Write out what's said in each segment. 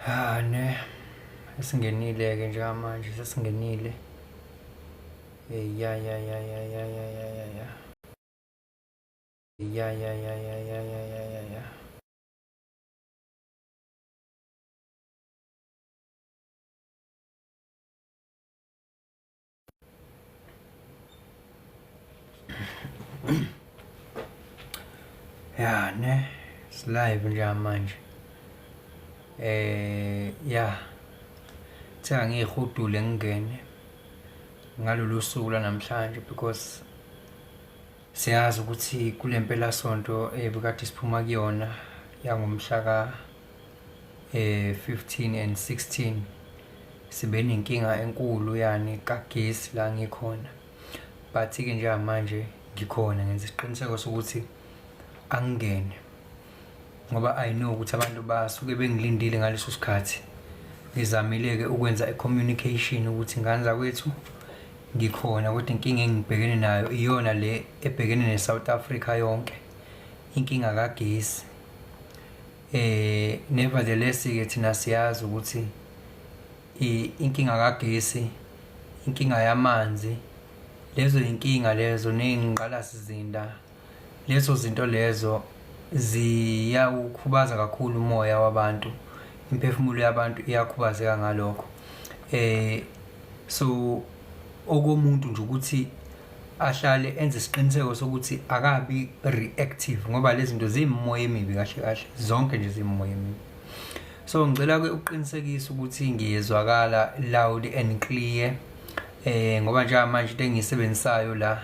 Ha ne esingenile-ke njengamanje sesingenile. Hey ya ya ya ya ya ya ya ya ya. Ya ya ya ya ya ya ya ya ya. Ya ne live njengamanje. Ya thenga ngiyihudule ngingene ngalolu suku lanamhlanje because siyazi ukuthi kule mpelasonto ebekade siphuma kuyona yangomhla ka 15 and 16 sibe nenkinga enkulu yani kagesi la ngikhona, but-ke njengamanje ngikhona ngenza isiqiniseko sokuthi angingene ngoba I know ukuthi abantu basuke bengilindile ngaleso sikhathi. Ngizamile-ke ukwenza i-communication ukuthi ngane zakwethu ngikhona, kodwa inkinga engibhekene nayo iyona le ebhekene ne-South Africa yonke, inkinga kagesi. Nevertheless-ke thina siyazi ukuthi inkinga kagesi, inkinga yamanzi, lezo yinkinga lezo ney'ngqalasizinda, lezo zinto lezo ziyawukhubaza kakhulu umoya wabantu, imiphefumulo yabantu iyakhubazeka ngalokho. So okomuntu nje ukuthi ahlale enze isiqiniseko sokuthi akabi reactive ngoba lezi zinto ziyimimoya emibi kahle kahle, zonke nje ziyimimoya emibi. So ngicela-ke ukuqinisekisa ukuthi ngiyezwakala loud and clear, ngoba njengamanje into engiyisebenzisayo la,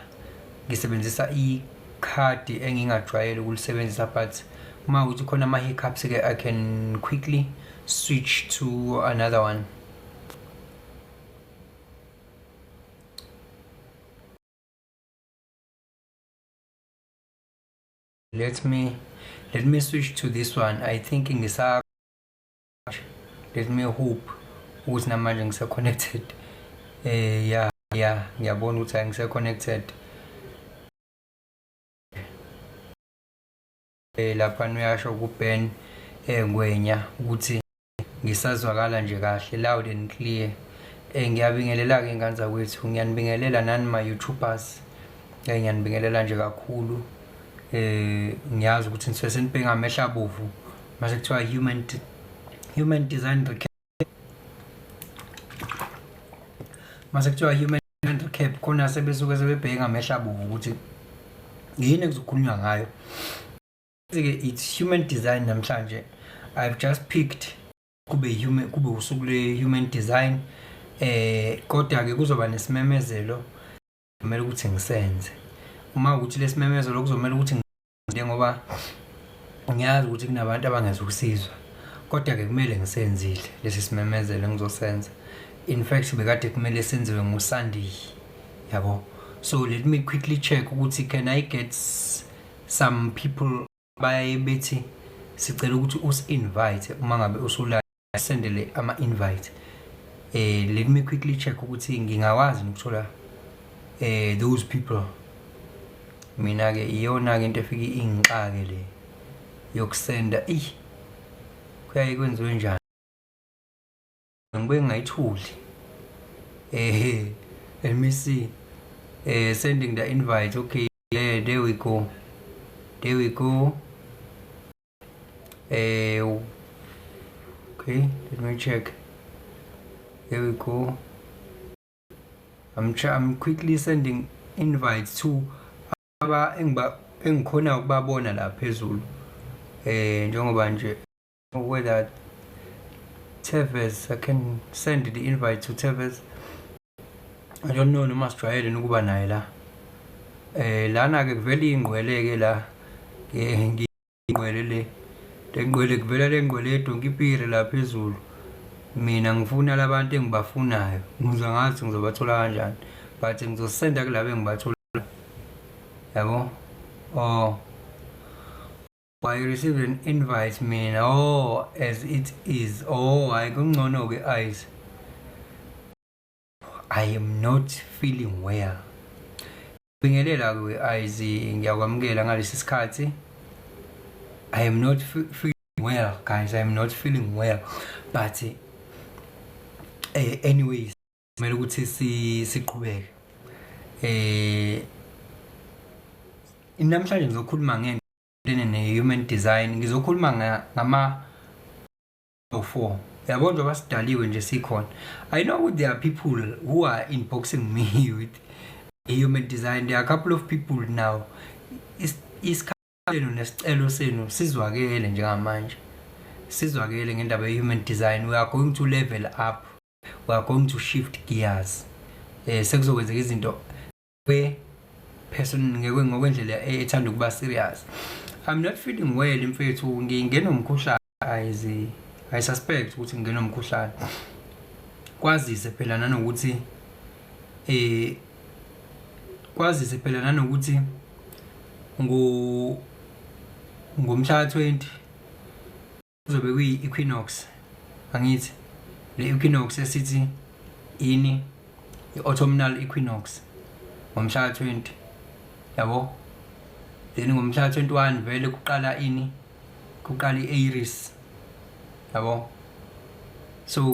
ngisebenzisa ikhadi engingajwayele ukulisebenzisa, but uma ukuthi khona ama-hiccups-ke I can quickly switch to another one. Let me switch to this one. I think ngisa let me hope ukuthi namanje ngise connected. Yeah, ngiyabona ukuthi angise connected. Lapha uyasho ku Ben Ngwenya ukuthi ngisazwakala nje kahle loud and clear. Ngiyabingelela ke ngane zakwethu, ngiyanibingelela nani ma YouTubers. Ngiyanibingelela nje kakhulu. Ngiyazi ukuthi nisuke senibheka ngamehlo abovu mase kuthiwa human design recap. Mase kuthiwa human recap khona sebesuke sebebheka ngamehlo abovu ukuthi yini ekuzokhulunywa ngayo. Ke it's human design namhlanje. I've just picked kube human, kube usuku le human design, kodwa ke kuzoba nesimemezelo kumele ukuthi ngisenze. Uma ukuthi lesimemezelo kuzomela ukuthi njengoba ngiyazi ukuthi kunabantu abangezukusizwa, kodwa ke kumele ngisenzile lesi simemezelo engizosenza. In fact bekade kumele senziwe nguSunday, yabo. So let me quickly check ukuthi can I get some people bayaye bethi sicela ukuthi usi-invite uma ngabe usula sendele ama-invite. Let me quickly check ukuthi ngingakwazi ukuthola those people. Mina ke iyona ke into efike ingixake le yokusenda. Kuyaye kwenziwe njani? Ngibuye ngingayithuli. Let me see. Sending the invite. Okay, yeah, there we go. There we go. Okay, let me check. There we go. I'm quickly sending invites to aba engiba engikhona ukubabona la phezulu. Njengoba nje whether Tevez, I can send the invite to Tevez. I don't know noma sijwayele ukuba naye la. Lana ke kuvela ingqwele ke la. Ngingqwele le. Lengqwele kuvela lengqwele yedonkipiri la phezulu. Mina ngifuna labantu engibafunayo. Ngizwa ngathi ngizobathola kanjani. But ngizosenda kulabo engibathola. Yabo? Oh. I received an invite mina. Oh, as it is. Oh, hayi kungcono ke eyes. I am not feeling well. Bingelela ke eyes, ngiyakwamukela ngalesi sikhathi. I am not feeling Well guys, I'm not feeling well, but anyways, kumele ukuthi siqhubeke. Namhlanje ngizokhuluma ngento ne-human design. Ngizokhuluma ngama 4, yabo, njengoba sidaliwe nje sikhona. I know there are people who are inboxing me with human design. There are a couple of people now. Isikhalelo nesicelo senu sizwakele njengamanje, sizwakele ngendaba ye-human design. We are going to level up, we are going to shift gears. Sekuzokwenzeka izinto kwe person ngeke ngokwendlela ethanda ukuba serious. I'm not feeling well, mfethu, ngingena umkhuhlane. Ayizi, I suspect ukuthi ngingena umkhuhlane, kwazise phela nanokuthi ngomhla 20 kuzobe kuyi equinox, angithi? Le equinox esithi ini, i-autumnal equinox, ngomhla 20, yabo. Then ngomhla 21 vele kuqala ini? Kuqala i-Aries, yabo. So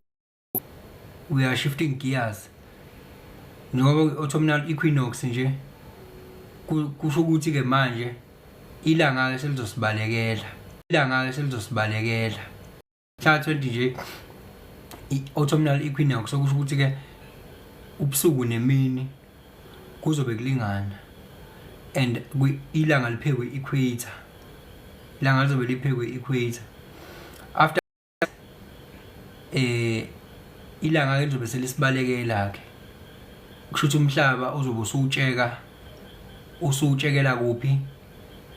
we are shifting gears njengoba i-autumnal equinox nje. Kusho ukuthi ke manje ilanga ke selizosibalekela, ilanga ke selizosibalekela mhla 20 nje, i-autumnal equinox. Okusho ukuthi ke ubusuku nemini kuzobe kulingana and ilanga liphekwe equator, ilanga lizobe liphekwe equator. After ilanga ke lizobe selisibalekela ke, kusho ukuthi umhlaba uzobe usuwutsheka, usuwutshekela kuphi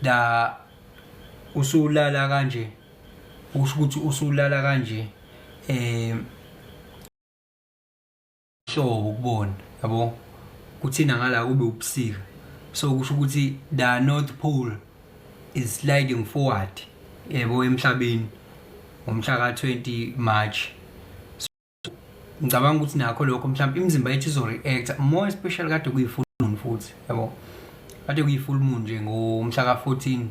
la, usulala kanje. Usho ukuthi usulala kanje hlobo ukubona, yabo, kuthina ngala kube ubusika. So kusho ukuthi the north pole is sliding forward, yebo, emhlabeni ngomhla ka-20 March. So ngicabanga ukuthi nakho lokho mhlawumbe imizimba yethu izo-react more, especially kade kuyi-full moon futhi, yabo, kade kuyi-full moon nje ngomhla ka-14.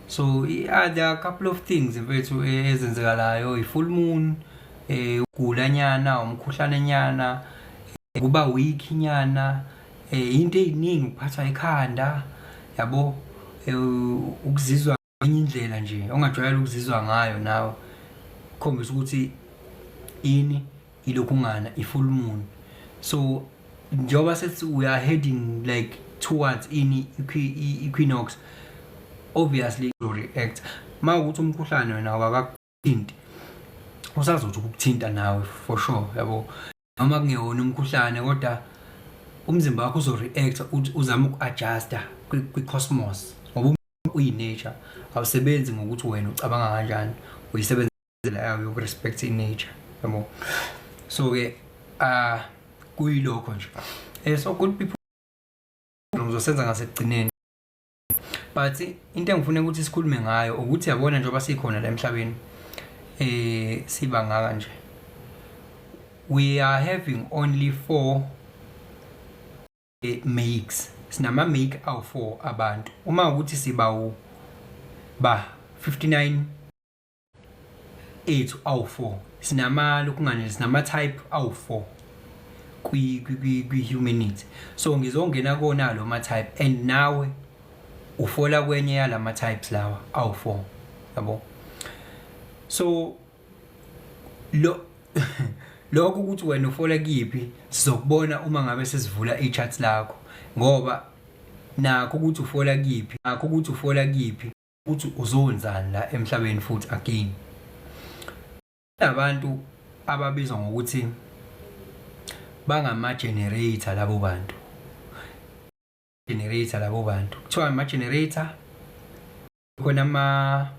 So yeah, there are a couple of things, mfethu, ezenzekalayo: i-full moon, ugula nyana, umkhuhlane nyana, kuba weak nyana, into eziningi, ukuphathwa ikhanda, yabo, ukuzizwa enye indlela nje ongajwayele ukuzizwa ngayo nawe, khombisa ukuthi ini, ilokhungana, i-full moon. So njengoba sethi we are heading like towards ini, equinox, obviously react. Mawukuthi umkhuhlane wena awakakuthinti, usazothi ukukuthinta nawe for sure, yabo. Noma kungewona umkhuhlane, kodwa umzimba wakho uzo-react, uzame uku-adjusta kwi-cosmos, ngoba uyi-nature, awusebenzi ngokuthi wena ucabanga kanjani, uyisebenzela yayo yoku-respect i-nature, yabo. So-ke kuyilokho nje. So good people, ngizosenza ngasekugcineni, but into engifuna ukuthi sikhulume ngayo ukuthi, yabona, njengoba sikhona la emhlabeni, siba ngaka nje, we are having only four makes. Sinama make awu4 abantu. Uma ukuthi siba u ba 59 ethu awu4, sinama lokungane, sinama type awu4 kwi humanity. So ngizongena kona lo ma type and nawe ufola kwenye yalama types lawa awu4, yabo. So lo lokho ukuthi wena ufola kuyiphi, sizokubona uma ngabe sesivula i-chart lakho, ngoba nakho ukuthi ufola kuyiphi, nakho ukuthi ufola kuyiphi, ukuthi uzowenzani la emhlabeni. Futhi again, abantu ababizwa ngokuthi bangama-generator, labo bantu generator, labo bantu kuthiwa ama-generator, khona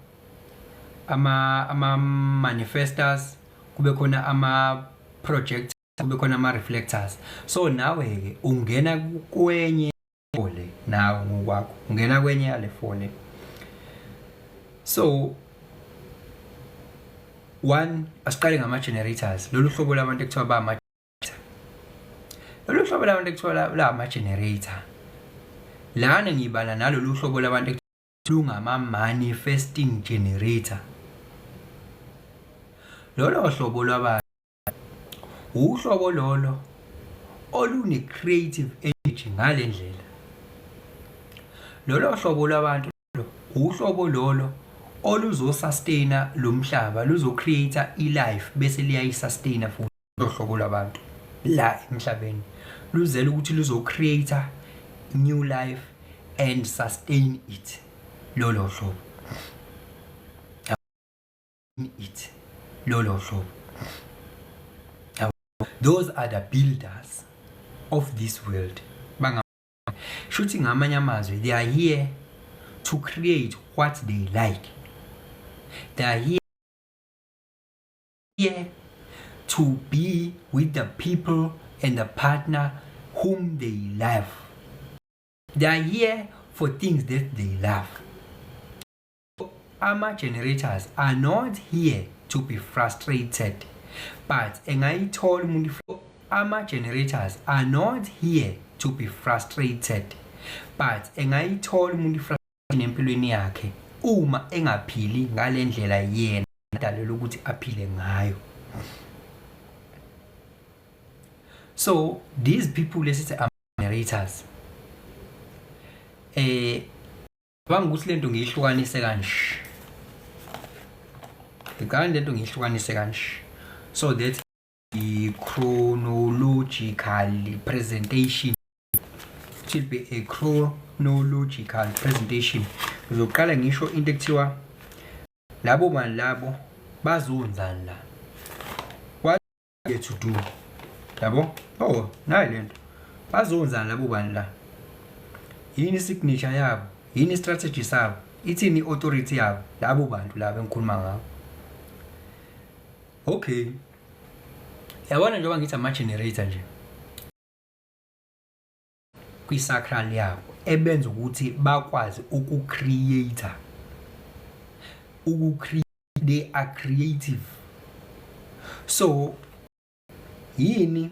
ama manifestors, kube khona ama project, kube khona ama reflectors. So nawe ke ungena kwenye le, nawe ngokwakho ungena kwenye yale four le. So one, asiqale ngama generators, lolu hlobo labantu ekuthiwa ba ama, lolu hlobo labantu ekuthiwa la ama generator lana, ngibala nalolu hlobo labantu. Lungama-manifesting generator. Lolo hlobo lwabantu uhlobo lolo olune-creative energy ngale ndlela. Lolo hlobo lwabantu uhlobo lolo oluzosustaina lo mhlaba, luzocreate i-life bese liyayisustaina futhi. Lolo hlobo lwabantu la emhlabeni luzele ukuthi luzocreate new life and sustain it. Lolo hlobo it, lolo hlobo. Those are the builders of this world. Banga shuthi ngamanye amazwi, they are here to create what they like. They are here to be with the people and the partner whom they love. They are here for things that they love. Ama-generators are not here to be frustrated, but engayithola umuntu. Ama-generators are not here to be frustrated, but engayithola umuntu frustration empilweni yakhe uma engaphili ngale ndlela yena adalelwe ukuthi aphile ngayo. So these people esithi ama-generators, cabanga ukuthi lento ngiyihlukanise kanje, ngicabanga lento ngiyihlukanise kanje so that the chronological presentation, it will be a chronological presentation. Ngizoqala ngisho into ekuthiwa labo bani, labo bazonzani la, what to do, yabo. Oh, nayi lento, bazonzani labo bani la, yini signature yabo, yini strategy sabo, ithini authority yabo labo bantu laba engikhuluma ngabo. Okay, yabona, njengoba ngithi ama-generator nje kwi-sacral yabo ebenza ukuthi bakwazi uku-create, uku they are creative. So yini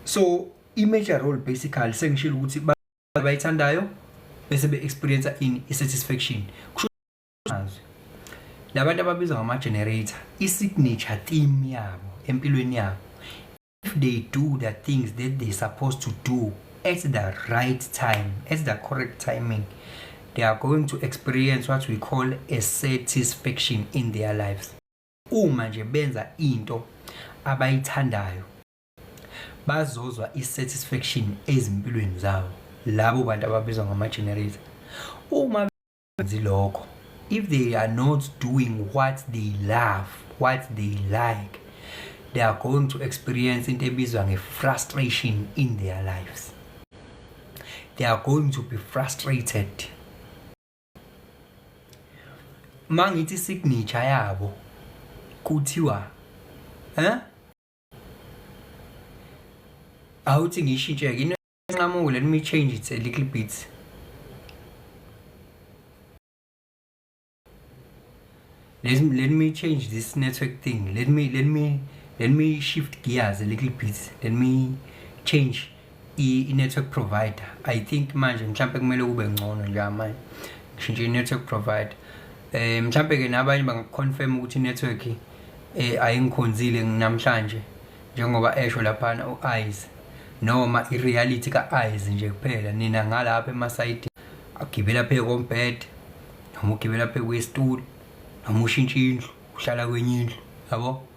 so i-major role basically sengishilo ukuthi bayithandayo bese be-experience in i-satisfaction. Kusho mazwi, labantu ababizwa ngama-generator, i-signature theme yabo empilweni yabo, if they do the things that they supposed to do at the right time, at the correct timing, they are going to experience what we call a satisfaction in their lives. Uma nje benza into abayithandayo, bazozwa i-satisfaction ezimpilweni zabo labo bantu ababizwa ngama-generator. Uma benzi lokho, if they are not doing what they love, what they like, they are going to experience into ebizwa nge-frustration in their lives. They are going to be frustrated. Mangithi signature yabo kuthiwa awuthi ngiyishintshe-ke into enqamuke. Let me change it a little bit. Let me change this network thing. Let me shift gears a little bit. Let me change i-network provider. I think manje mhlambe kumele kube ngcono nje manje ngishintshe i-network provider. Mhlambe ke nabanye bangaconfirm ukuthi i-network ayingikhonzile namhlanje njengoba esho laphana u-eyes, noma i-reality ka-eyes nje kuphela. Nina ngalapha emasayidini, agibela phezu kombhede noma ugibela phezu kwesitulo noma ushintsha indlu, uhlala kwenye indlu, yabo.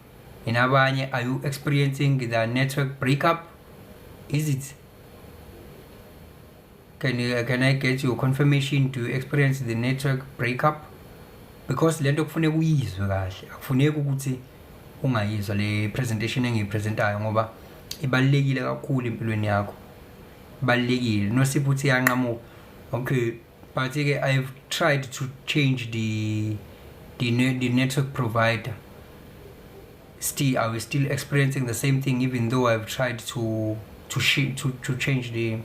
Nina abanye, are you experiencing the network breakup? Is it can you, can I get your confirmation? Do you experience the network breakup? Because lento kufuneka uyizwe kahle, akufuneki ukuthi ungayizwa le presentation engiyipresentayo ngoba ibalulekile kakhulu empilweni yakho, ibalulekile. Nosipho uthi iyanqamuka. Okay, but ke I've tried to change the network provider. Still I was still experiencing the same thing even though I've tried to change the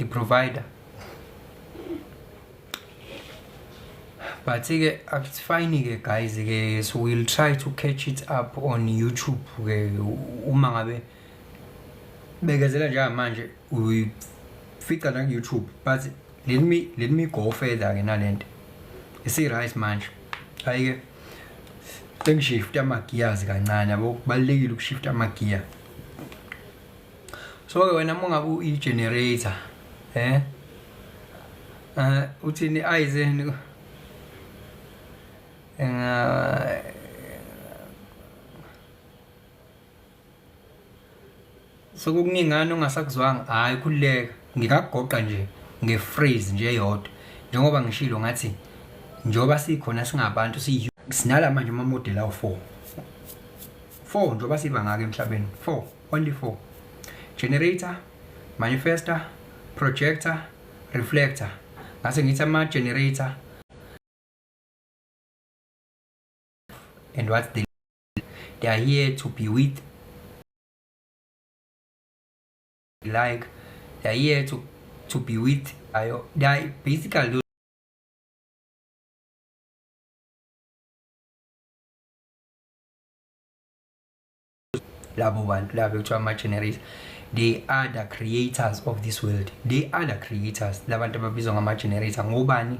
provider. But ke it's fine ke guys ke, so we'll try to catch it up on YouTube ke. Uma ngabe bekezela njengamanje, uyifica la ku YouTube, but Let me go further ke nalento. Isi right manje. Hayi ke, sengishift ama-gears kancane, yabo. Kubalulekile ukushift ama-gear. So ke wena uma ngabe uyi-generator, uthini ayize sokukuningana ongasakuzwanga. Hayi, khululeka, ngingakugoqa nje nge-phrase nje eyodwa. Njengoba ngishilo ngathi njengoba sikhona singabantu, sinala manje ama-model awu-four, four, njengoba siba ngaka emhlabeni, four, only four: generator, manifester, projector, reflector. Ngase ngithi ama-generator and what they are here to be with, like they are here to be with ayo. They are basically those labo bantu labo ekuthiwa ama-generator. They are the creators of this world. They are the creators. Labantu ababizwa ngama-generator ngobani?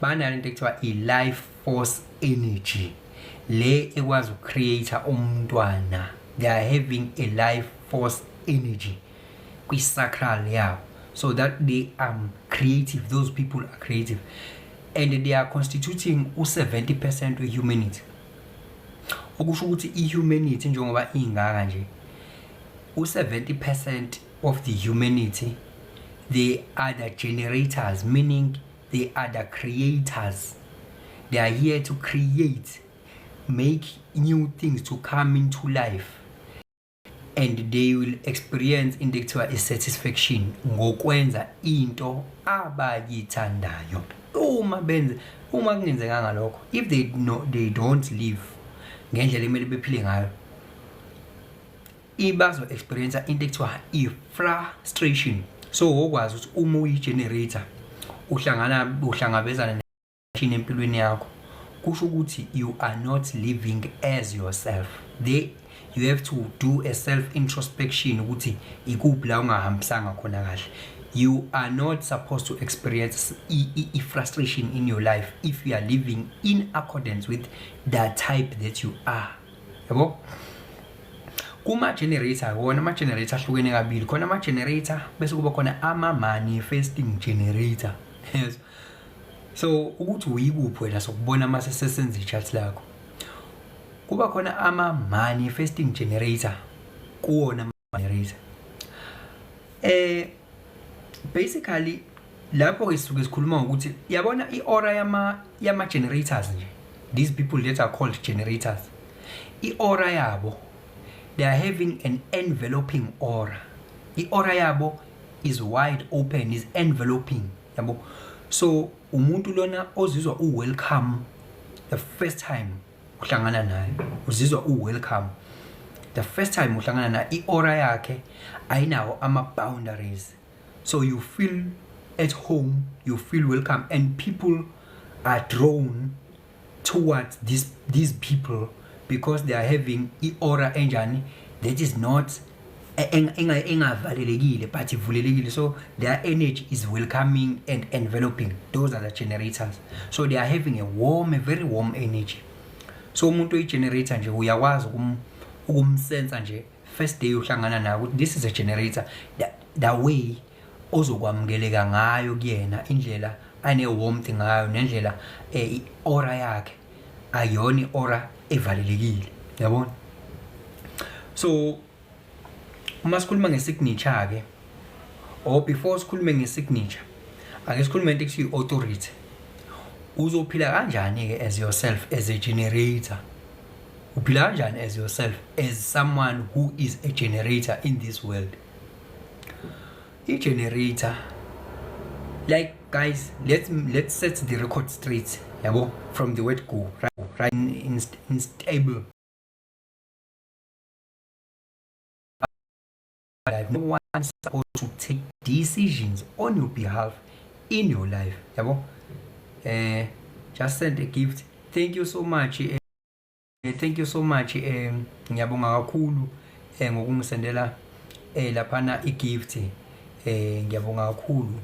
Banalento ekuthiwa i-life force energy le ekwazi ukucreate umntwana. They are having a life force energy kwi-sacral yabo, so that they are creative. Those people are creative and they are constituting u-70% we-humanity, okusho ukuthi i-humanity njengoba ingaka nje, u-70% of the humanity, they are the generators, meaning they are the creators. They are here to create, make new things to come into life, and they will experience into ekuthiwa i-satisfaction ngokwenza into abayithandayo. Uma benze, uma kungenzekanga lokho, if they no, they don't live ngendlela emele bephile ngayo, ibazo experience into ekuthiwa i-frustration. So wokwazi ukuthi uma uyi-generator uhlangana uhlangabezana ne empilweni yakho, kusho ukuthi you are not living as yourself. They you have to do a self introspection ukuthi ikuphi la ungahambisanga khona kahle. You are not supposed to experience i-frustration in your life if you are living in accordance with the type that you are, yabo. Kuma-generator wona, ama-generator ahlukene kabili. Khona ama-generator, bese kuba khona ama-manifesting generator. Yes, so ukuthi uyikuphi wena sokubona mase sesenza i-chart lakho. Kuba khona ama-manifesting generator. Kuwona ama-generator, basically lapho ke sisuke sikhuluma ngokuthi, yabona, i-aura yama generators nje, these people that are called generators, i-aura yabo, they are having an enveloping aura. I-aura yabo is wide open, is enveloping, yabo. So umuntu lona ozizwa u-welcome the first time uhlangana naye, uzizwa u-welcome the first time uhlangana naye. I-aura yakhe ayinawo ama-boundaries, so you feel at home, you feel welcome, and people are drawn towards these people because they are having i-aura enjani that is not engavalelekile but ivulelekile. So their energy is welcoming and enveloping. Those are the generators. So they are having a warm, a very warm energy. So umuntu oyi-generator nje uyakwazi ukumsensa nje first day uhlangana naye ukuthi this is a generator. The way ozokwamukeleka ngayo kuyena, indlela ane-warmth ngayo, nendlela i-aura yakhe ayona i-aura evalelekile, yabona. So uma sikhuluma nge-signature ke, or before sikhulume nge-signature, ake sikhulume into ekuthiwa i-authority. Uzophila kanjani-ke as yourself as a generator? Uphila kanjani as yourself, as someone who is a generator in this world? I-generator, like guys, let's set the record straight, yabo, from the word go, right? In stable life, no one supposed to take decisions on your behalf in your life, yabo. Just send a gift. Thank you so much. Thank you so much. Ngiyabonga kakhulu ngokungisendela laphana i-gift. Ngiyabonga kakhulu.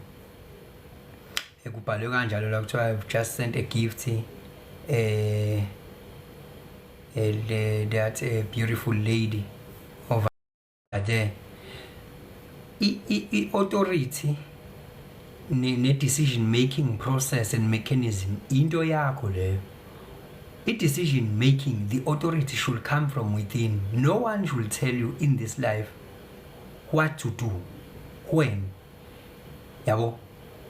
Kubhalwe kanjalo la, kuthiwa I've just sent a gift, that a beautiful lady over there. I-authority ne-decision making process and mechanism, into yakho leyo. I-decision making, the authority should come from within. No one should tell you in this life what to do, when, yabo,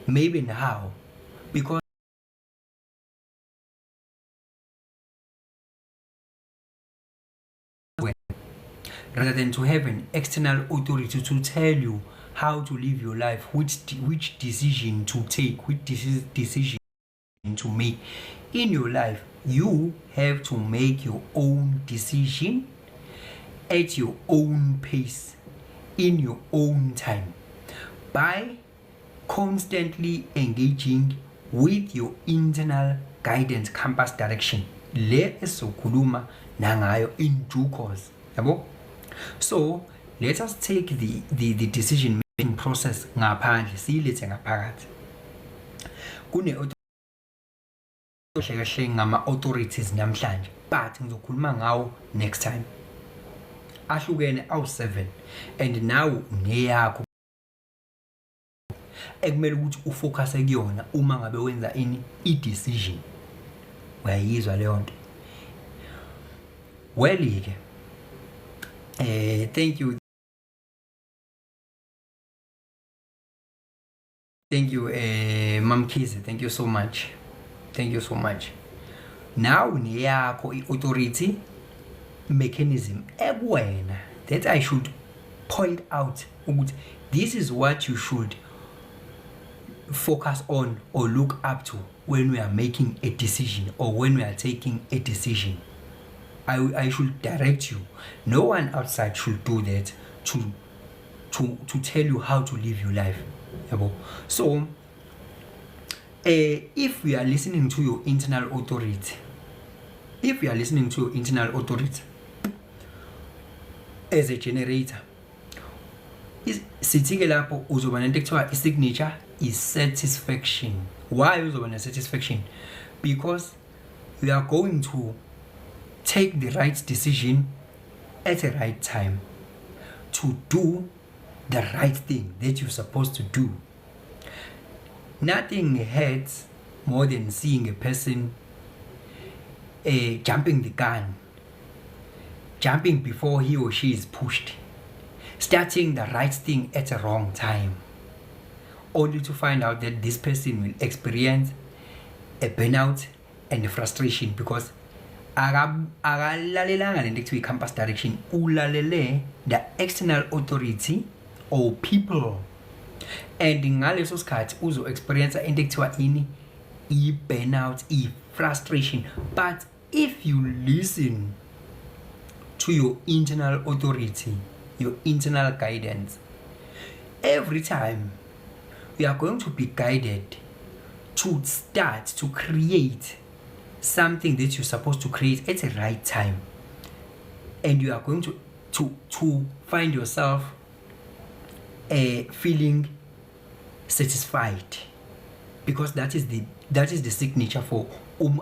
maybe and how, because when, rather than to have an external authority to tell you how to live your life, which decision to take, which decision to make in your life. You have to make your own decision at your own pace, in your own time, by constantly engaging with your internal guidance, compass, direction le esizokhuluma nangayo in due course, yabo. So let us take the decision making process ngaphandle, siyilethe ngaphakathi. Kune kahle kahle ngama-authorities namhlanje, but ngizokhuluma ngawo next time. Ahlukene awu-7, and nawe uneyakho ekumele ukuthi ufocus kuyona uma ngabe wenza ini, i-decision. Uyayizwa leyo nto? Well ke, thank you, thank you, Mamkhize, thank you so much, thank you so much. Now neyakho i-authority mechanism ekuwena that I should point out ukuthi this is what you should focus on or look up to when we are making a decision or when we are taking a decision. I should direct you. No one outside should do that to tell you how to live your life, yabo. So if we are listening to your internal authority, if you are listening to your internal authority as a generator, sithi ke lapho uzoba nento ekuthiwa i-signature is satisfaction. Why uzoba ne-satisfaction? Because you are going to take the right decision at the right time to do the right thing that you're supposed to do. Nothing hurts more than seeing a person jumping the gun, jumping before he or she is pushed, starting the right thing at the wrong time, only to find out that this person will experience a burnout and a frustration because akalalelanga lento ekuthiwa i-compass direction, ulalele the external authority or people, and ngaleso sikhathi uzo experience into ekuthiwa ini, i-burnout, i-frustration. But if you listen to your internal authority, your internal guidance, every time you are going to be guided to start to create something that you're supposed to create at the right time, and you are going to find yourself feeling satisfied, because that is the signature for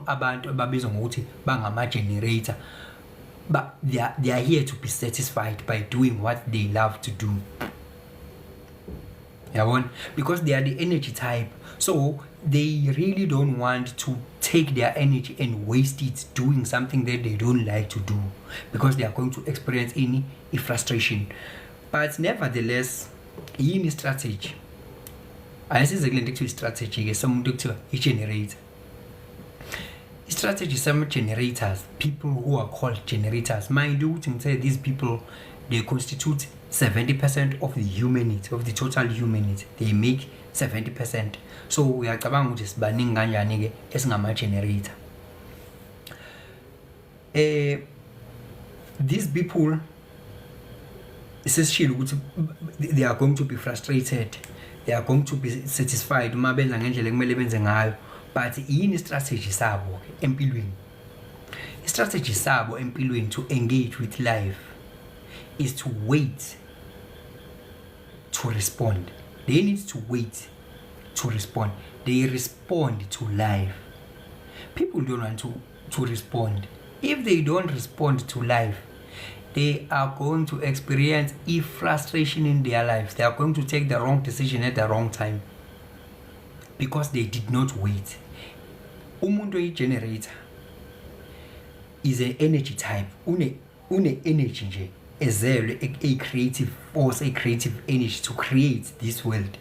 abantu ababizwa ngokuthi bangama generator, but they are here to be satisfied by doing what they love to do, yabona, because they are the energy type. So they really don't want to take their energy and waste it doing something that they don't like to do, because they are going to experience any frustration. But nevertheless, yini strategy? Ayisize kule nto ekuthiwa i-strategy ke somuntu ekuthiwa i-generator. I-strategy sama-generators, people who are called generators, mind ukuthi ngithe these people, they constitute 70% of the humanity, of the total humanity. They make 70%. So uyacabanga ukuthi sibaningi kanjani-ke esingama-generator. These people, sesishilo ukuthi they are going to be frustrated, they are going to be satisfied uma benza ngendlela ekumele benze ngayo. But yini strategy sabo ke empilweni? I-strategy sabo empilweni to engage with life is to wait to respond. They need to wait to respond. They respond to life. People don't want to respond. If they don't respond to life, they are going to experience a frustration in their lives. They are going to take the wrong decision at the wrong time because they did not wait. Umuntu oyi-generator is an energy type, une energy nje ezelwe, a creative force, a creative energy to create this world,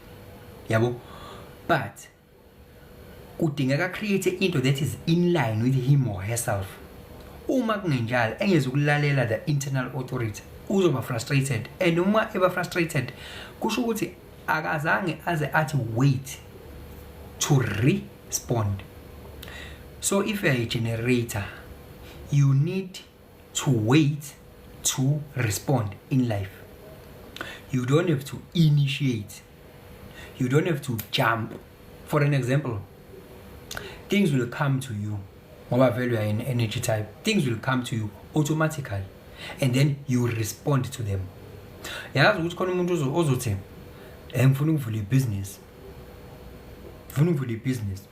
yabo, but kudingeka create into that is in line with him or herself. Uma kungenjalo, engeze ukulalela the internal authority, uzoba frustrated, and uma eba frustrated, kusho ukuthi akazange aze athi wait to respond. So if you're a generator, you need to wait to respond in life. You don't have to initiate, you don't have to jump. For an example, things will come to you ngoba vele you are an energy type. Things will come to you automatically and then you respond to them. Yazi ukuthi khona umuntu ozothi, "Ngifuna ukuvula ibhizinisi, ngifuna ukuvula ibhizinisi."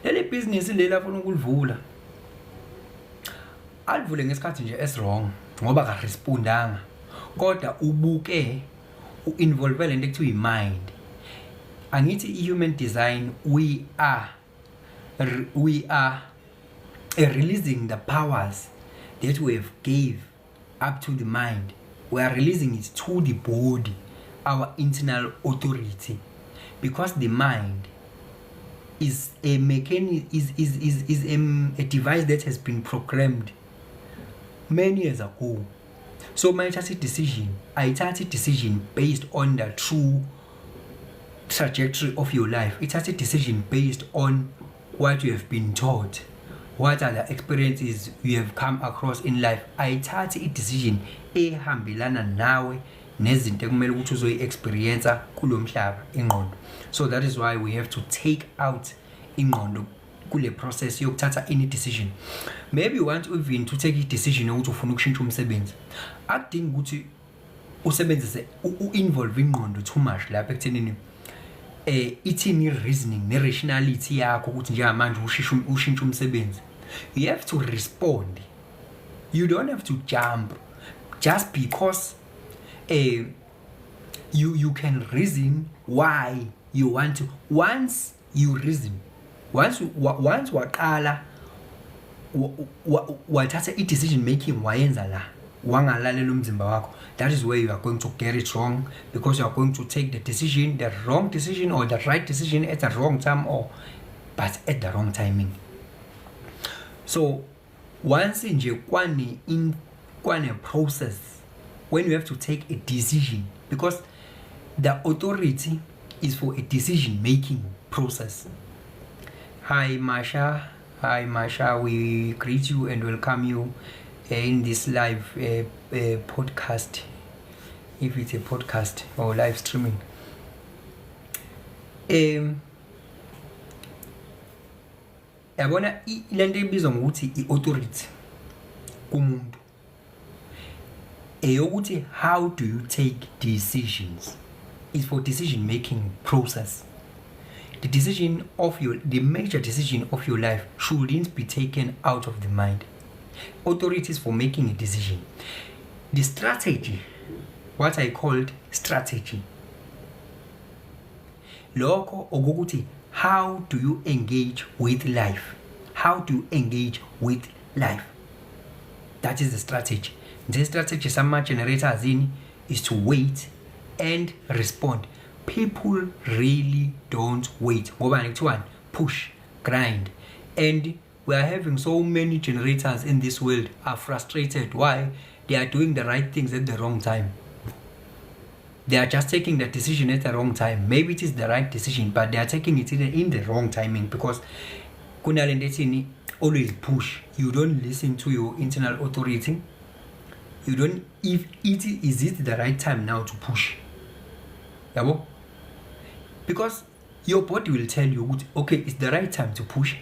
Leli bhizinisi leli afuna ukulivula, alivule ngesikhathi nje esi-wrong ngoba karespondanga, kodwa ubuke u-involve lento ekuthiwa i-mind. Angithi i-human design, we are releasing the powers that we have gave up to the mind. We are releasing it to the body, our internal authority, because the mind is a mechanic, is a device that has been programmed many years ago. So mayithatha i-decision, ayithathi i-decision based on the true trajectory of your life. Ithatha i-decision based on what you have been taught, what are the experiences you have come across in life. Ayithathi i-decision ehambelana nawe nezinto ekumele ukuthi uzoyi-experience kulo mhlaba, ingqondo. So that is why we have to take out ingqondo kule process yokuthatha any decision. Maybe you want even to take i-decision yokuthi ufuna ukushintsha umsebenzi. Akudingi ukuthi usebenzise u-involve ingqondo too much lapha ekuthenini ithini reasoning ne-rationality yakho ukuthi njengamanje ushishe ushintshe umsebenzi. You have to respond. You don't have to jump just because you can reason why you want to. Once you reason, once waqala wathatha i-decision making, wayenza la, wangalalela umzimba wakho, that is where you are going to get it wrong, because you are going to take the decision, the wrong decision or the right decision at the wrong time, or but at the wrong timing. So once nje kwane in kwane process when you have to take a decision, because the authority is for a decision making process. Hi Masha, hi Masha, we greet you and welcome you in this live podcast, if it's a podcast or live streaming. Yabona, lento ebizwa ngokuthi i-authority kumuntu eyokuthi how do you take decisions is for decision making process. The major decision of your life shouldn't be taken out of the mind. Authorities for making a decision. The strategy, what I called strategy, lokho okukuthi how do you engage with life, how do you engage with life, that is the strategy. The strategy sama generators ini is to wait and respond. People really don't wait ngoba kuthiwani? Push, grind. And we are having so many generators in this world are frustrated. Why? They are doing the right things at the wrong time. They are just taking the decision at the wrong time. Maybe it is the right decision, but they are taking it in the wrong timing, because kunalento ethini? Always push. You don't listen to your internal authority. You don't, if it is it the right time now to push, yabo, because your body will tell you ukuthi okay, it's the right time to push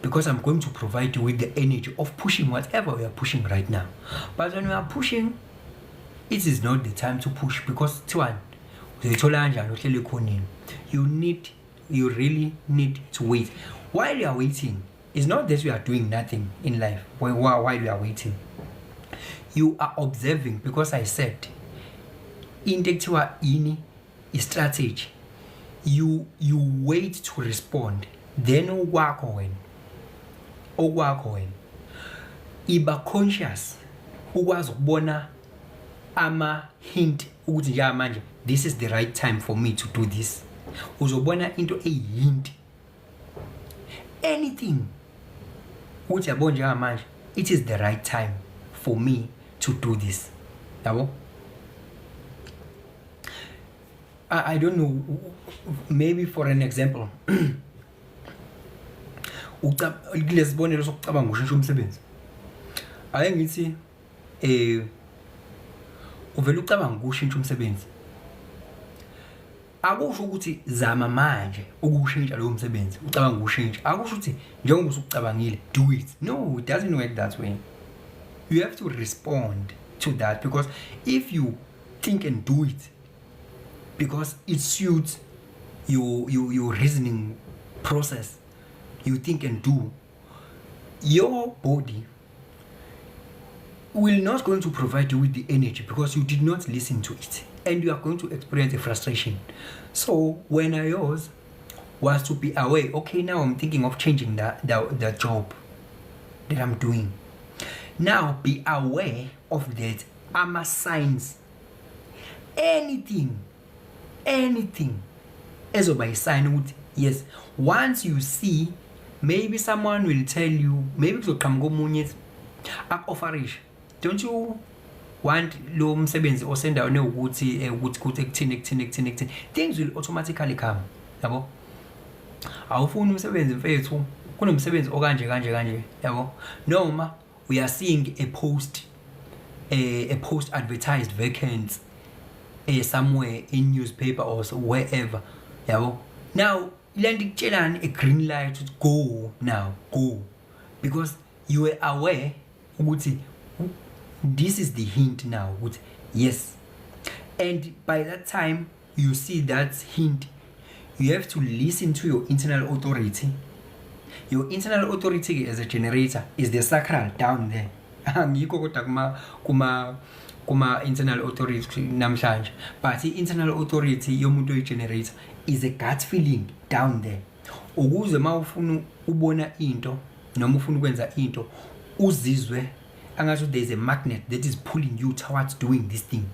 because I'm going to provide you with the energy of pushing whatever we are pushing right now. But when we are pushing, it is not the time to push, because kuthiwani? Uzoyithola kanjani uhleli ekhoneni? You need You really need to wait. While you are waiting, it's not that you are doing nothing in life. While you are waiting, you are observing, because I said into ekuthiwa ini i-strategy. You wait to respond, then okwakho wena iba conscious, ukwazi ukubona ama hint ukuthi njengamanje this is the right time for me to do this. Uzobona into eyi-hint, anything, ukuthi yabo, njengamanje it is the right time for me to do this, yabo. I don't know, maybe for an example, kulesibonelo sokucabanga ushintsha umsebenzi, ake ngithi uvela ucabanga ukushintsha umsebenzi. Akusho ukuthi zama manje ukushintsha lowo msebenzi ucabanga ukushintsha. Akusho ukuthi njengoba usucabangile, do it. No, it doesn't work that way. You have to respond to that, because if you think and do it because it suits your reasoning process, you think and do, your body will not going to provide you with the energy because you did not listen to it, and you are going to experience a frustration. So when I yours was to be aware, okay, now I'm thinking of changing the job that I'm doing. Now be aware of that, ama signs, anything, anything ezoba i-sign ukuthi yes. Once you see, maybe someone will tell you, maybe kuzoqhamuka omunye ethi aku-offerishe, "Don't you want lo msebenzi osendaweni ewukuthi ukuthi kuthi ekuthini, ekuthini, ekuthini, ekuthini?" Things will automatically come, yabo. "Awufuni umsebenzi, mfethu? Kunomsebenzi okanje kanje kanje," yabo. Noma we are seeing a post advertised vacant somewhere in newspaper or so, wherever, yabo. Now lento ikutshelani? A green light to go now, go, because you were aware ukuthi this is the hint now ukuthi yes. And by that time you see that hint, you have to listen to your internal authority. Your internal authority as a generator is the sacral down there. Angikho kodwa kuma internal authority namhlanje, but i-internal authority yomuntu oyi-generator is a gut feeling down there, ukuze uma ufuna ubona into noma ufuna ukwenza into, uzizwe angathi there is a magnet that is pulling you towards doing this thing.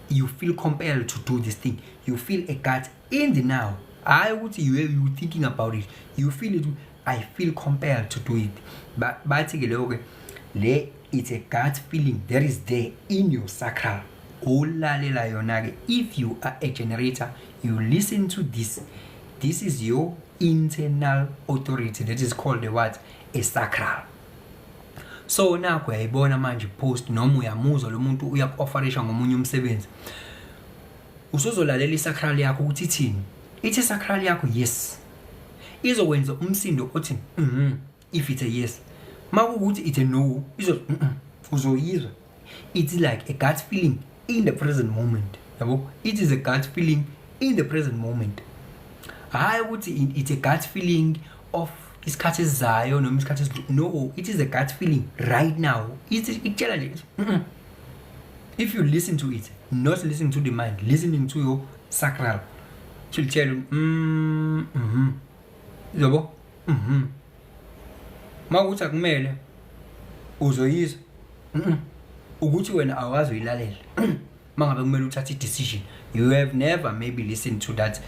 You feel compelled to do this thing. You feel a gut in the now, hayi ukuthi you thinking about it. You feel it, "I feel compelled to do it." Bathi ke leyo ke le, it's a gut feeling that is there in your sacral. Ulalela yona ke. If you are a generator, you listen to this. This is your internal authority that is called a what? A sacral. So nakho uyayibona manje post noma uyamuzwa lo muntu uyaku-offerisha ngomunye umsebenzi, usuzolalela i-sacral yakho ukuthi ithini. Ithi sacral yakho yes, izokwenza umsindo othi if it's a yes. Makuwukuthi it's a no, izo uzoyizwa. It's like a gut feeling in the present moment, yabo. It is a gut feeling in the present moment, hayi ukuthi it's a gut feeling of isikhathi esizayo noma isikhathi no, it is a gut feeling right now. It's ikutshela nje If you listen to it, not listening to the mind, listening to your sacral, it will tell you, yabo. Makuthi akumele, uzoyizwa ukuthi wena awazi uyilalela. Mangabe kumele uthathe i-decision, you have never maybe listened to that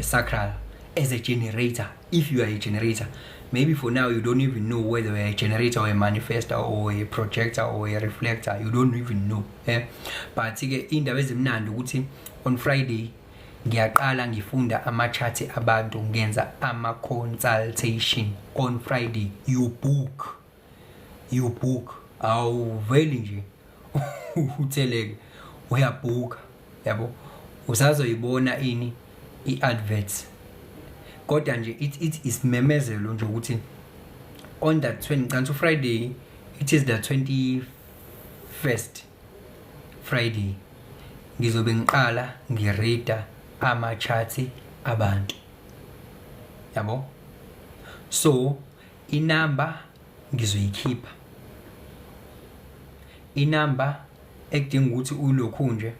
sacral as a generator. If you are a generator, maybe for now you don't even know whether you're a generator or a manifester or a projector or a reflector. You don't even know, eh? But ke indaba ezimnandi ukuthi on Friday ngiyaqala ngifunda ama-chart abantu, ngenza ama-consultation on Friday. You book, you book, awuveli nje utheleke, uyabhuka, yabo. Usazoyibona ini i-adverts, kodwa nje it isimemezelo nje ukuthi on that 20 kanti Friday, it is the 21st Friday, ngizobe ngiqala ngi-reada ama-charts abantu. Yabo, so inamba ngizoyikhipha, inamba ekudinga ukuthi ulokhu nje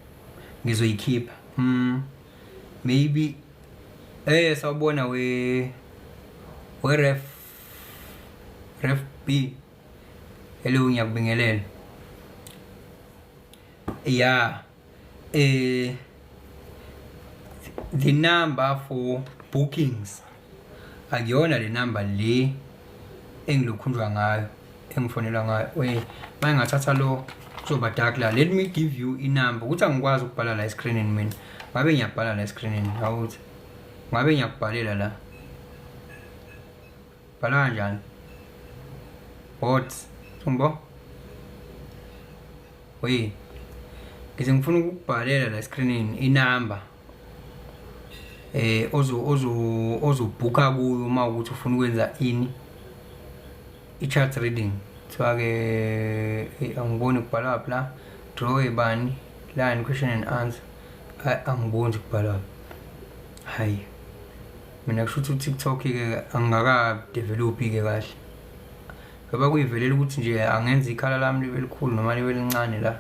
ngizoyikhipha. Maybe sawubona we ref B, hello, ngiyakubingelela. Yeah, the number for bookings akuyona le number le engilokhunjwa ngayo, engifonelwa ngayo. We mayingathatha lo kuzoba dark la. Let me give you inumber ukuthi angikwazi ukubhala la escreenini. Mina ngabe ngiyabhala la escreenini, awuthi ngabe ngiyakubhalela la. Bhala kanjani bot umbo? We ngize ngifuna ukukubhalela la escreenini inamba ozo ozo ozobhuka kuyo uma ukuthi ufuna ukwenza ini, i-chart reading. Kuthiwa ke angiboni kubhalwa phi la, draw ebani line, question and answer. Angiboni nje kubhalwa. Hayi, mina kusho ukuthi u-TikTok ke angingaka-develop ke kahle ngoba kuyivelela ukuthi nje angenza ikhala lami libe likhulu noma libe lincane la.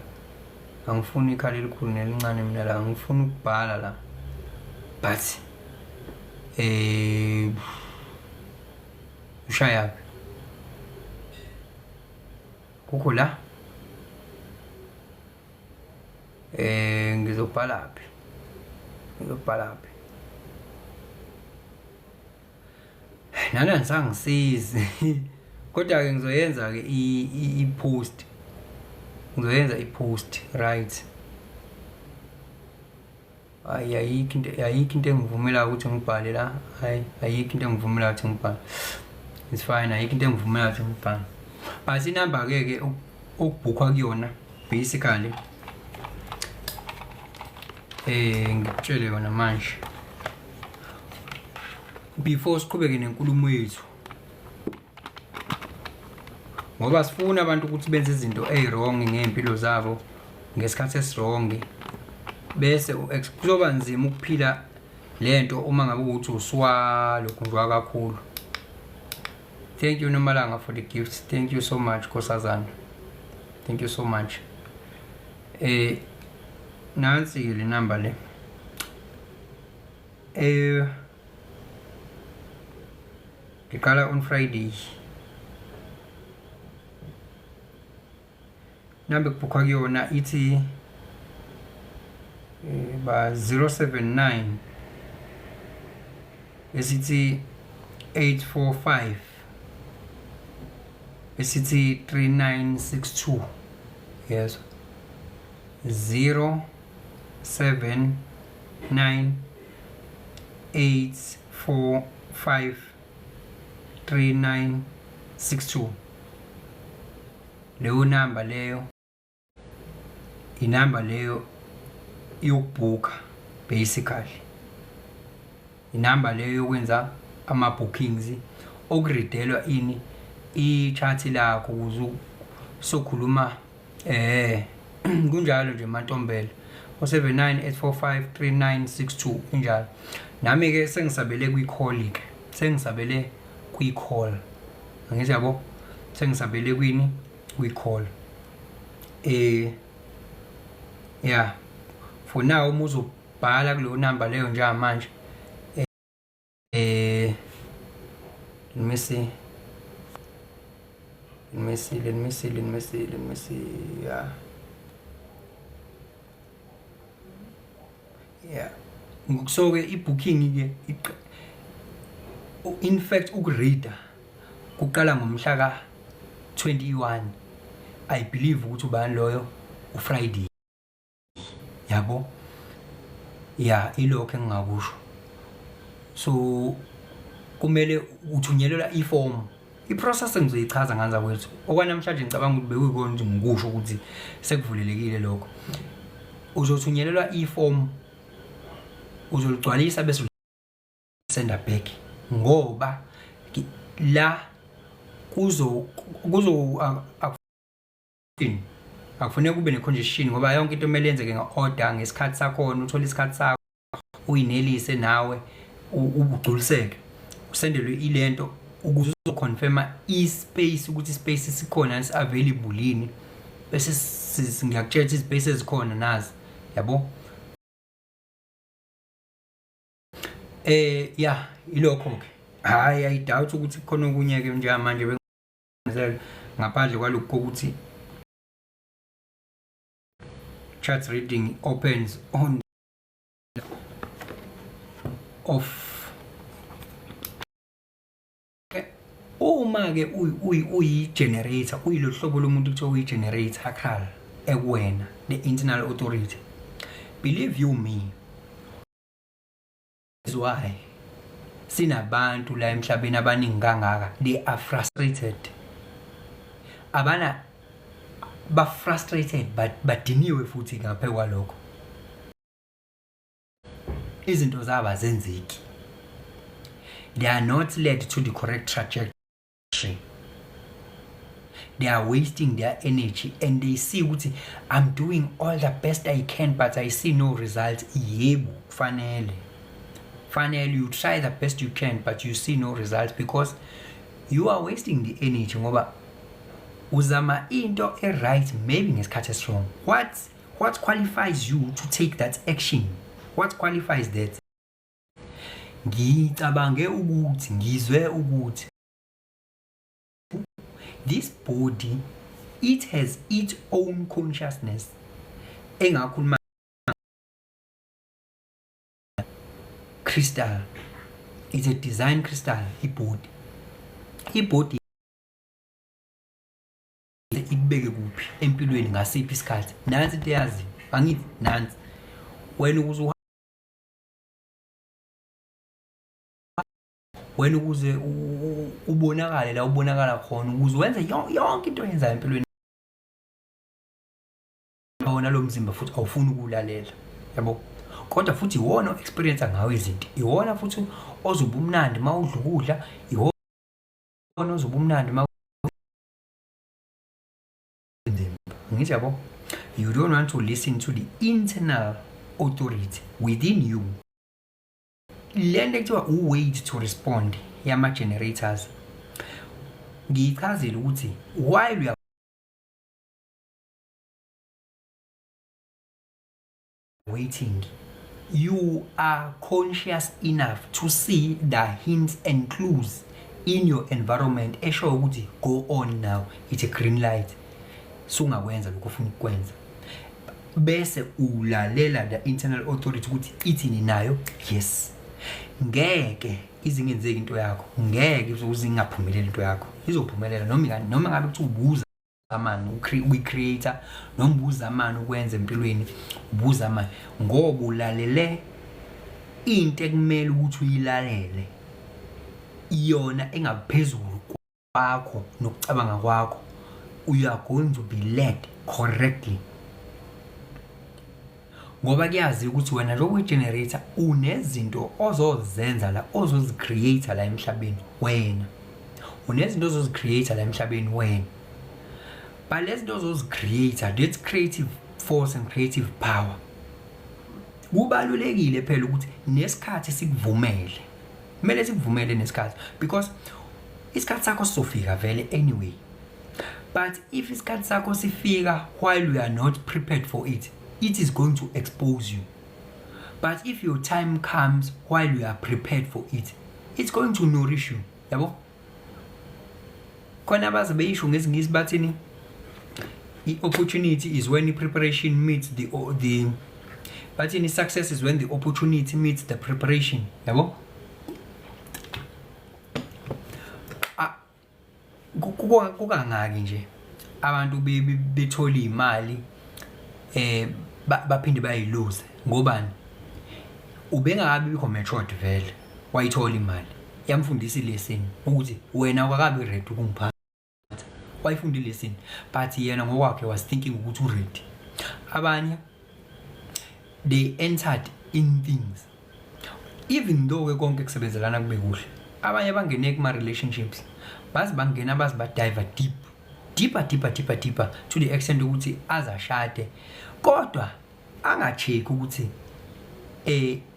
Angifuni ikhala elikhulu nelincane mina la, angifuni ukubhala la, but ushayaphi kukho la. Ngizobhala phi? Ngizobhala phi? Nana nisangisizi, kodwa ke ngizoyenza ke i-post, ngizoyenza i-post, right? Hayi, ayikho into engivumela ukuthi ngibhale la. Hayi, ayikho into engivumela ukuthi ngibhale. It's fine, ayikho into engivumela ukuthi ngibhale, but inamba ke ke okubhukhwa kuyona basically, ngikutshele yona manje before siqhubeke nenkulumo yethu, ngoba sifuna abantu ukuthi benze izinto eziwrong ngey'mpilo zabo ngesikhathi esiwrong, bese kuzoba nzima ukuphila lento uma ngabe ukuthi usuwalokhunjwa kakhulu. Thank you, Nomalanga, for the gifts. Thank you so much, nkosazana, thank you so much. Nansi ke le number le. Ngiqala on Friday. Number kubhukhwa kuyona ithi ba 079 esithi 845 esithi 3962. Yes, 079 845 3962. Leyo namba leyo, inamba leyo yokubhuka basically, inamba leyo yokwenza ama-bookings okureadelwa ini, i-chart lakho, ukuze sokhuluma. Kunjalo nje, Mantombela, 079 845 3962, injalo. Nami ke sengisabele kwi-call ke, sengisabele kwi-call, angithi yabo, sengisabele kwini, kwi-call. Yeah, for now uma uzobhala kuleyo number leyo njengamanje, let me see, let me see, let me see, let me see, let me see. Yeah, so ke i-booking ke, in fact ukureada kuqala ngomhla ka 21, I believe ukuthi ubani loyo, uFriday, yabo. Ya, ilokho engingakusho. So kumele uthunyelelwa iform, iprocess engizoyichaza nganza kwethu. Okwanamhlanje ngicabanga ukuthi bekuyikona ukuthi ngikusho ukuthi sekuvulelekile lokho. Uzothunyelelwa iform, uzoligcwalisa bese senda back, ngoba la kuzo akufuneki kube ne-congestion, ngoba yonke into kumele yenzeke nge-order, ngesikhathi sakhona, uthole isikhathi sakho, uyinelise nawe, ugculiseke. Usendelwe ilento ukuze uzoconfirma i-space ukuthi i-space sikhona si-available yini, bese ngiyakutshela ukuthi izi-space ezikhona nazi, yabo. Ya, ilokho ke. Hayi, I doubt ukuthi kukhona okunye ke njengamanje bengizele ngaphandle kwalokho ukuthi chart reading opens on off. Uma ke uyi-generator, uyilo hlobo lomuntu kuthiwa uyi-generator khal ekuwena, the internal authority, believe you me, is why sinabantu la emhlabeni abaningi kangaka. They are frustrated, abana ba frustrated, but badiniwe futhi. Ngaphe kwalokho, izinto zabo azenzeki, they are not led to the correct trajectory, they are wasting their energy and they see ukuthi I'm doing all the best I can, but I see no results. Yebo, kufanele fanele you try the best you can, but you see no results because you are wasting the energy, ngoba uzama into e-right maybe ngesikhathi esi-wrong. What qualifies you to take that action? What qualifies that? Ngicabange ukuthi ngizwe ukuthi this body, it has its own consciousness engakhuluma crystal. It's a design crystal. I-body ikubeke kuphi empilweni, ngasiphi isikhathi. Nansi into eyaziyo, angithi nansi wena ukuze ubonakale la ubonakala khona, ukuze wenze yonke into oyenzayo empilweni. Wona lo mzimba futhi awufuni ukulalela, yabo, kodwa futhi iwona o-experience ngawo izinto, iwona futhi ozoba umnandi uma udla ukudla, iwona ozoba umnandi uma ngithi, yabo. You don't want to listen to the internal authority within you. Le nto ekuthiwa u-wait to respond yama-generators, ngiyichazile ukuthi while you are waiting, you are conscious enough to see the hints and clues in your environment esho ukuthi go on now, it's a green light, sungakwenza lokho ufuna ukukwenza, bese ulalela the internal authority ukuthi ithini nayo. Yes, ngeke izingenzeki into yakho, ngeke uze ingaphumeleli into yakho, izophumelela noma ngabe kuthi ubuza amani ukuyi-creator noma ubuza amani ukwenza empilweni, ubuza amani ngoba ulalele into ekumele ukuthi uyilalele, iyona engaphezulu kwakho nokucabanga kwakho. You are going to be led correctly ngoba kuyazi ukuthi wena njengoba uyi-generator unezinto ozozenza la, ozozi-create la emhlabeni. Wena unezinto ozozi-create la emhlabeni wena, but lezi zinto ozozi-create, that's creative force and creative power. Kubalulekile phela ukuthi nesikhathi sikuvumele, kumele sikuvumele nesikhathi, because isikhathi sakho sizofika vele anyway. But if isikhathi sakho sifika while you are not prepared for it, it is going to expose you. But if your time comes while you are prepared for it, it's going to nourish you, yabo. Khona abaze beyisho ngesiNgisi, bathini? I-opportunity is when i-preparation meets the, bathini, success is when the opportunity meets the preparation, yabo. Kukangaki nje abantu bethola imali baphinde bayiluze? Ngobani? Ubengakabi bikho matured vele, wayithola imali, yamfundisa i-lesson ukuthi wena awukakabi ready ukungiphatha. Wayifunda i-lesson, but yena ngokwakhe was thinking ukuthi u-ready. Abanye, they entered in things, even though ke konke kusebenzelana kube kuhle. Abanye bangene kuma relationships, bazi bangena, bazi ba-dive deep, deeper, deeper, deeper, deeper, to the extent ukuthi azashade, kodwa anga-check ukuthi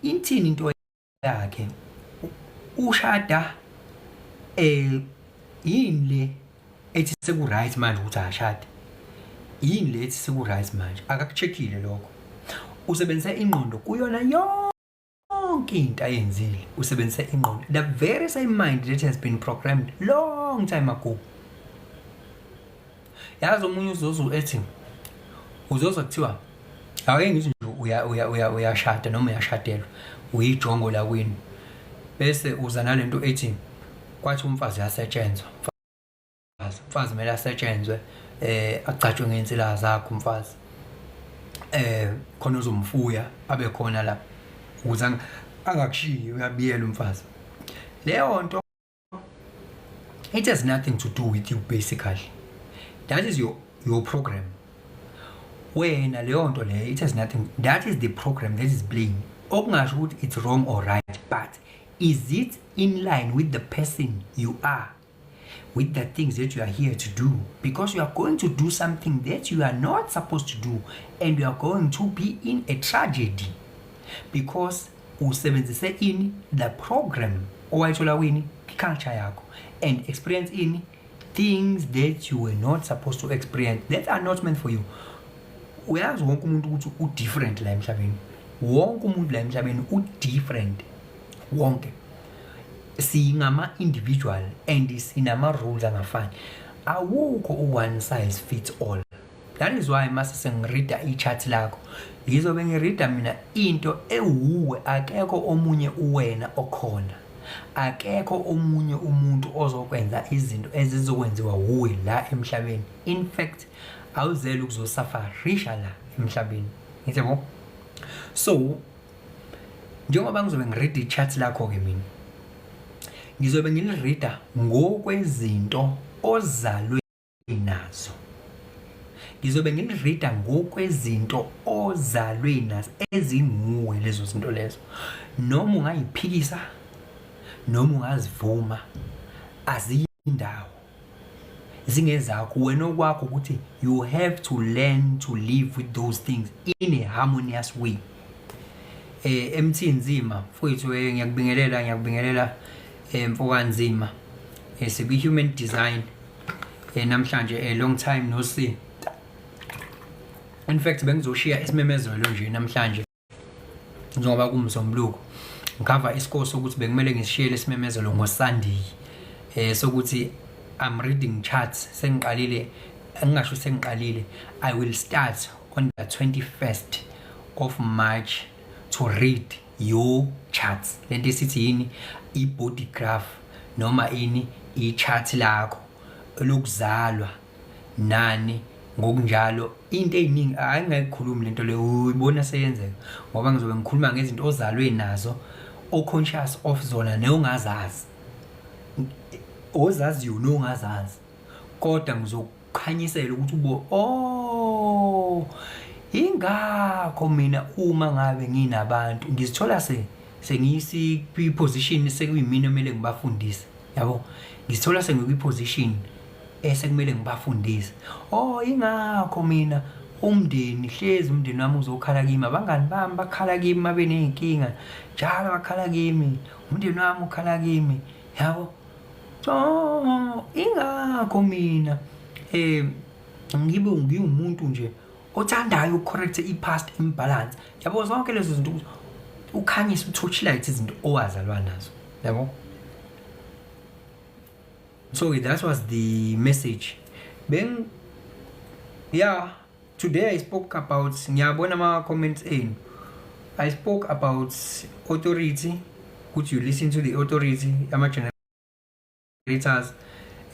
inthini into yakhe, ushada. Yini le ethi seku right manje ukuthi akashade? Yini le ethi seku right manje? Akakucheckile lokho. Usebenzise ingqondo kuyona yonke into ayenzile. Usebenzise ingqondo, the very same mind that has been programmed long time ago. Yazi, omunye uzozo ethi, uzozwa kuthiwa, ake ngithi nje uya uya uya uyashada noma uyashadelwa, uyijongo la kwini, bese uza nalento ethi kwathi umfazi uyasetshenzwa, umfazi kumele asetshenzwe, agcatshwe ngensila zakhe umfazi, khona uzomfuya, abe khona la ukuze angakushiyi, uyabiyela umfazi. Leyo nto, it has nothing to do with you. Basically, that is your program wena. Leyo nto leyo, it has nothing. That is the program that is playing. Okungasho ukuthi it's wrong or right, but is it in line with the person you are, with the things that you are here to do? Because you are going to do something that you are not supposed to do and you are going to be in a tragedy because usebenzise ini? The program owayithola kwini? Culture yakho, and experience ini? Things that you were not supposed to experience, that are not meant for you. Uyazi, wonke umuntu ukuthi u-different la emhlabeni. Wonke umuntu la emhlabeni u-different. Wonke singama-individual and sinama-rules angafani. Awukho u-one size fits all. That is why mase sengirida i-chart lakho, ngizobe ngirida mina into ewuwe. Akekho omunye uwena okhona, akekho omunye umuntu ozokwenza izinto ezizokwenziwa wuwe la emhlabeni. In fact, awuzele ukuzosafarisha la emhlabeni, ngithi yabo. So njengoba ngizobe ngirida i-chart lakho-ke, mina ngizobe ngilirida ngokwezinto ozalwe nazo. Ngizobe ngilirida ngokwezinto ozalwe nazo, ezinguwe. Lezo zinto lezo, noma ungayiphikisa noma ungazivuma, aziyindawo, zingezakho wena. Okwakho ukuthi you have to learn to live with those things in a harmonious way. Emthinzima mfowethu, ngiyakubingelela, ngiyakubingelela, mfokanzima. Sikwi human design namhlanje. Long time no see. In fact, bengizoshiya isimemezelo nje namhlanje njengoba kuMsombuluko. Ngikhava isikole sokuthi bekumele ngisishiyele isimemezelo ngoSunday sokuthi I'm reading charts. Sengiqalile, ngingasho sengiqalile, I will start on the 21st of March to read your charts. Lento esithi yini? I-body graph noma ini, i-chart lakho lokuzalwa nani ngokunjalo. Into eziningi ayingayikhulumi lento leyo, uyibona seyenzeka, ngoba ngizobe ngikhuluma ngezinto ozalwe nazo, o-conscious of zona nongazazi, ozaziyo nongazazi, kodwa ngizokukhanyisela ukuthi ubo, oh, ingakho mina uma ngabe nginabantu ngizithola se sengiyisi kwi-position sekuyimina omele ngibafundise, yabo. Ngizithola sengikwi-position esekumele ngibafundise. Oh, ingakho mina umndeni hlezi, umndeni wami uzokhala kimi, abangani bami bakhala kimi mabe ney'nkinga njalo, bakhala kimi, umndeni wami ukhala kimi, yabo. Oh, ingakho mina ngibe ngiwumuntu nje othandayo ukucorrect i-past imbalance, yabo. Zonke lezo zinto ukhanyise, u-torchlight izinto owazalwa nazo, yabo. So that was the message. Then, yeah, today I spoke about, ngiyabona ama comments enu, I spoke about authority, ukuthi you listen to the authority, ama generators,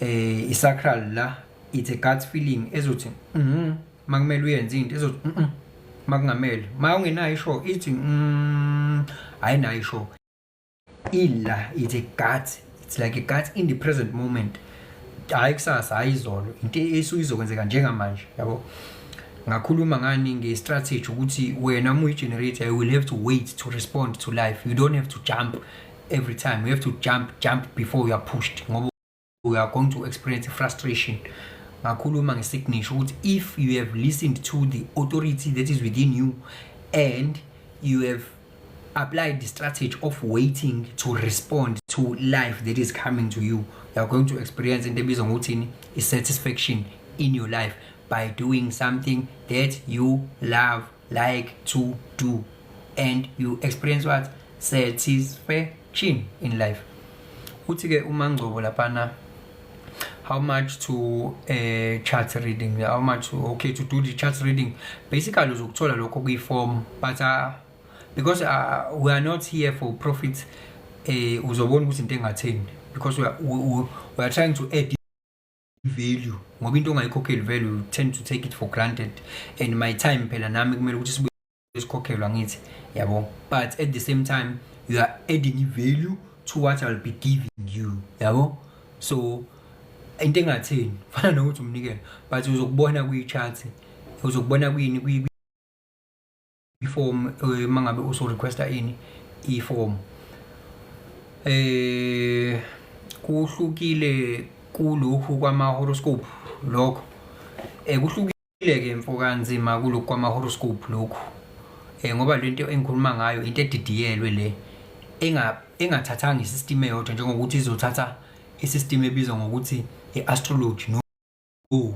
isacral la. It's a gut feeling ezothi makumele uyenze into, ezothi makungamele. Ma ungenayo isho ithi ayinayo isho ila. It's a gut, it's like a gut in the present moment, hayi kusasa, hayi izolo, into esuke izokwenzeka njengamanje, yabo. Ngakhuluma ngani? Nge-strategy, ukuthi wena uma uyi-generator, you will have to wait to respond to life. You don't have to jump every time. You have to jump before you are pushed, ngoba you are going to experience frustration. Ngakhuluma nge-signature, ukuthi if you have listened to the authority that is within you and you have applied the strategy of waiting to respond to life that is coming to you, You are going to experience into ebizwa ngokuthini, i-satisfaction in your life by doing something that you love, like to do, and you experience what? Satisfaction in life. Uthi ke uMangcobo laphana, how much to chart reading? How much to, okay, to do the chart reading? Basically uzokuthola lokho kwi-form, but because we are not here for profit, uzobona ukuthi into engatheni, because we are trying to add value, ngoba into ongayikhokheli value, you tend to take it for granted. And my time phela nami kumele ukuthi sibuye sikhokhelwa, ngithi yabo? But at the same time you are adding value to what I'll be giving you, yabo? So into engatheni, fana nokuthi umnikelo, but uzokubona kwi-chart, uzokubona kwini, kwi-form, mangabe uso requesta ini, i-form. Kuhlukile kulokhu kwama horoscope lokho. Kuhlukile ke, mfokanzima, kulokhu kwama horoscope lokhu, ngoba lento engikhuluma ngayo into edidiyelwe le, engathathanga isystem eyodwa, njengokuthi izothatha isystem ebizwa ngokuthi i-astrology. No,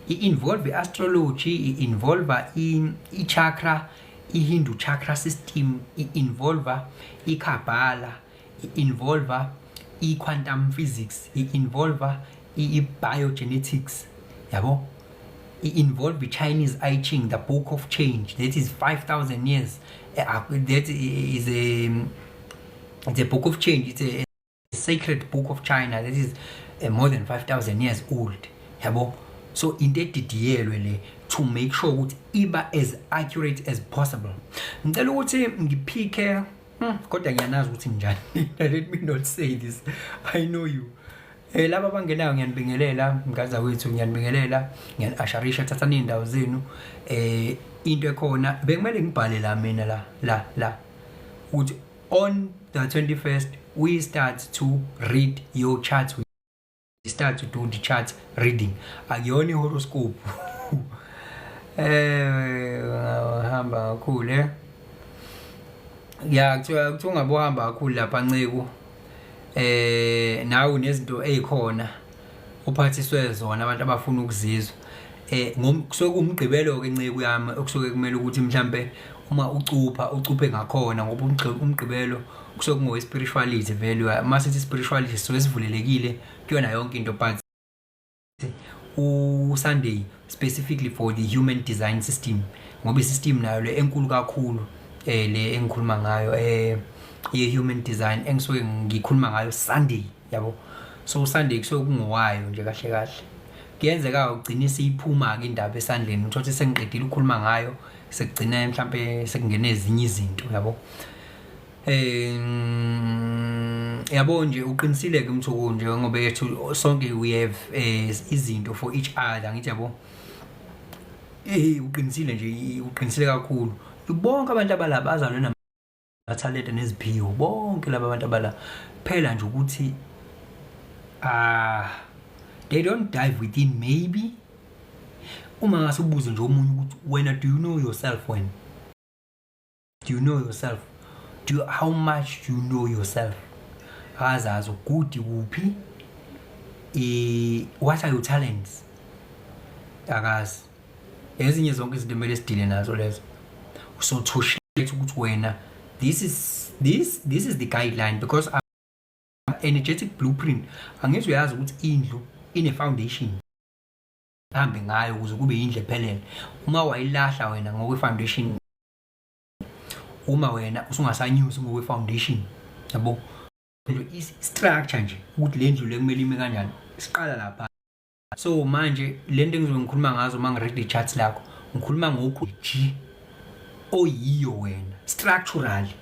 i-involve i-astrology, i-involve i-chakra, i-Hindu chakra system, i-involve i-Kabbalah, i-involve i-quantum physics, i-involve i-biogenetics, yabo, i-involve i-Chinese I Ching, the book of change that is 5000 years. That is a it's a book of change. It's a sacred book of China that is more than 5000 years old, yabo? So into edidiyelwe le to make sure ukuthi iba as accurate as possible. Ngicela ukuthi ngiphike, kodwa ngiyanazi ukuthi njani. Let me not say this, I know you. Laba abangenayo, ngiyanibingelela, mgaza wethu, ngiyanibingelela, ngiyani-asharisha, thathani iy'ndawo zenu. Into ekhona bekumele ngibhale la mina la la la ukuthi on the 21st we start to read your chart, we start to do the chart reading, akuyona i-horoscope. Hamba kakhulu, ya, kuthiwa ungabe uhamba kakhulu lapha, nceku. Nawe nezinto ezikhona uphathiswe zona, abantu abafuna ukuzizwa. Kusuke kuwumgqibelo ke, nceku yami, okusuke kumele ukuthi mhlambe uma ucupha, ucuphe ngakhona, ngoba umgqibelo kusuke kungowe spirituality vele. Uma sithi spirituality, sisuke sivulelekile kuyona yonke into, but uSunday specifically for the human design system, ngoba isystem nayo le enkulu kakhulu, le engikhuluma ngayo, ye human design engisuke ngikhuluma ngayo Sunday, yabo? So Sunday kusuke kungowayo nje kahle kahle. Kuyenzeka ugcina isiyiphuma ke indaba esandleni, uthothi sengiqedile ukukhuluma ngayo, sekugcina mhlambe sekungena ezinye izinto, yabo? Yabo nje, uqinisile ke umthuku nje, ngoba yethu sonke we have izinto for each other, ngithi yabo? Uqinisile nje, uqinisile kakhulu. Bonke abantu abalaba bazalwe namathalente neziphiwo, bonke laba abantu abala, phela nje ukuthi ah, they don't dive within. Maybe uma ngase ubuze nje omunye ukuthi, "Wena, do you know yourself? Wena, do you know yourself? Do you, how much do you know yourself?" Akazazi good kuphi, what are your talents, akazi. Ezinye zonke izinto kumele sidile nazo lezo. So to share ukuthi wena, this is the guideline, because energetic blueprint, angithi uyazi ukuthi indlu ine foundation hambe ngayo ukuze kube indlu ephelele. Uma wayilahla wena ngokwe foundation, uma wena usungasanyusi ngokwe foundation, yabo, i-structure nje ukuthi le ndlu le kumele ime kanjani, siqala lapha. So manje lento engizobe ngikhuluma ngazo uma ngiread i-chart lakho, ngikhuluma ngokhu G oyiyo wena structurally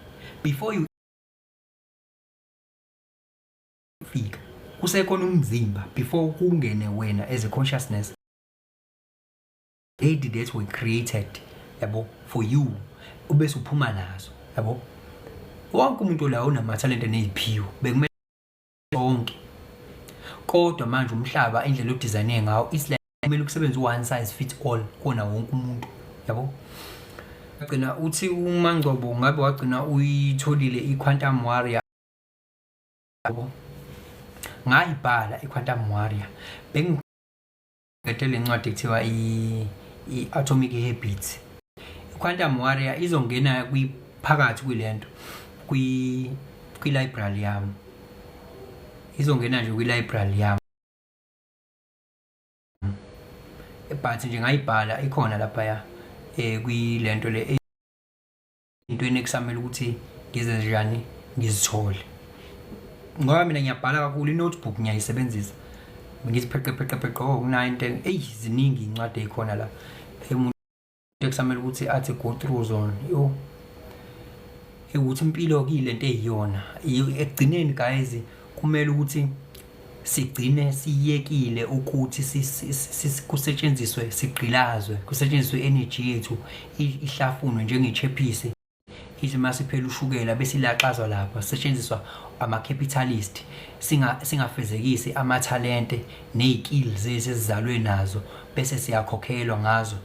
before you fika kusekhona umzimba, before kungene wena as a consciousness lady that were created, yabo, for you, ubese uphuma nazo, yabo? Wonke umuntu la unamathalente neziphiwo, bekumele sonke, kodwa manje umhlaba, indlela odizayine ngawo, it's like kumele kusebenze one size fits all kona wonke umuntu, yabo? Gcina uthi uMangcobo, ngabe wagcina uyitholile i-quantum warrior, yabo? Ngayibhala i-Quantum Warrior, bengiqede le ncwadi kuthiwa i-Atomic Habits. I-Quantum Warrior izongena kwiphakathi kwilento kwi-library yami, izongena nje kwi-library yami, but nje ngayibhala, ikhona laphaya kwilento le, intweni ekusamele ukuthi ngize njani ngizithole, ngoba mina ngiyabhala kakhulu. I-notebook ngiyayisebenzisa, ngithi pheqe pheqe pheqe. Oh, kunayo into eyi, ziningi iy'ncwadi ey'khona la umuntu ekusamele ukuthi athi go through zona. Yo, ukuthi impilo kuyilento eyiyona ekugcineni, guys, kumele ukuthi sigcine siyekile ukuthi kusetshenziswe, sigqilazwe, kusetshenziswe i-energy yethu, ihlafunwe njengechephisi, ithi masiphela ushukela bese ilaxazwa lapha, sisetshenziswa ama-capitalist, singafezekisi amathalente ney'skill zethu esizalwe nazo, bese siyakhokhelwa ngazo.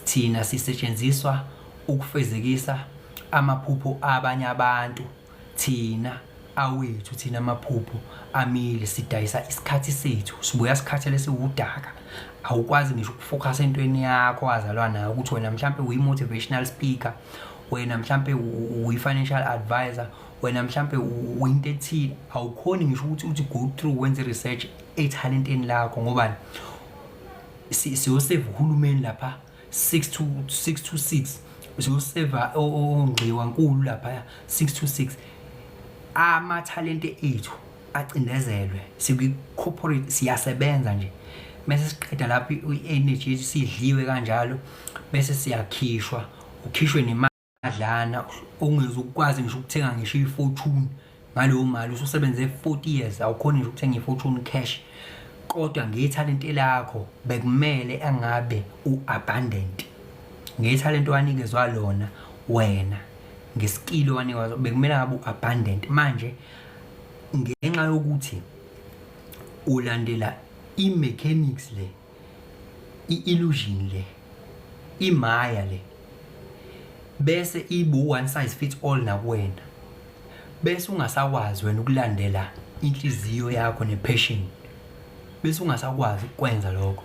Thina sisetshenziswa ukufezekisa amaphupho abanye abantu, thina awethu thina amaphupho amile. Sidayisa isikhathi sethu, sibuya sikhathele, siwudaka. Awukwazi ngisho ukufocus entweni yakho wazalwa nayo, ukuthi wena mhlampe uyi-motivational speaker, wena mhlampe uyi-financial advisor, wena mhlampe uyinto ethile. Awukhoni ngisho ukuthi uthi go through, wenze research ethalenteni lakho, ngobani? Siyoseva uhulumeni lapha 6 to 6 to 6, siyoseva ongxiwa nkulu lapha 6 to 6. Amathalente ethu acindezelwe, sikwi-corporate, siyasebenza nje, bese siqeda lapho i-energy yethu sidliwe kanjalo, bese siyakhishwa, ukhishwe nemadlana ongezukwazi ngisho ukuthenga ngisho i-Fortune ngaleyo mali. Ususebenze 40 years, awukhoni ngisho ukuthenga i-Fortune cash, kodwa ngethalente lakho bekumele angabe u-abundant. Ngethalente wanikezwa lona wena, ngeskill owanikwa, bekumele ngabe u-abundant. Manje ngenxa yokuthi ulandela i-mechanics le, i-illusion le, imaya le, bese ibu one size fits all nakuwena, bese ungasakwazi wena ukulandela inhliziyo yakho ne-passion, bese ungasakwazi ukwenza lokho,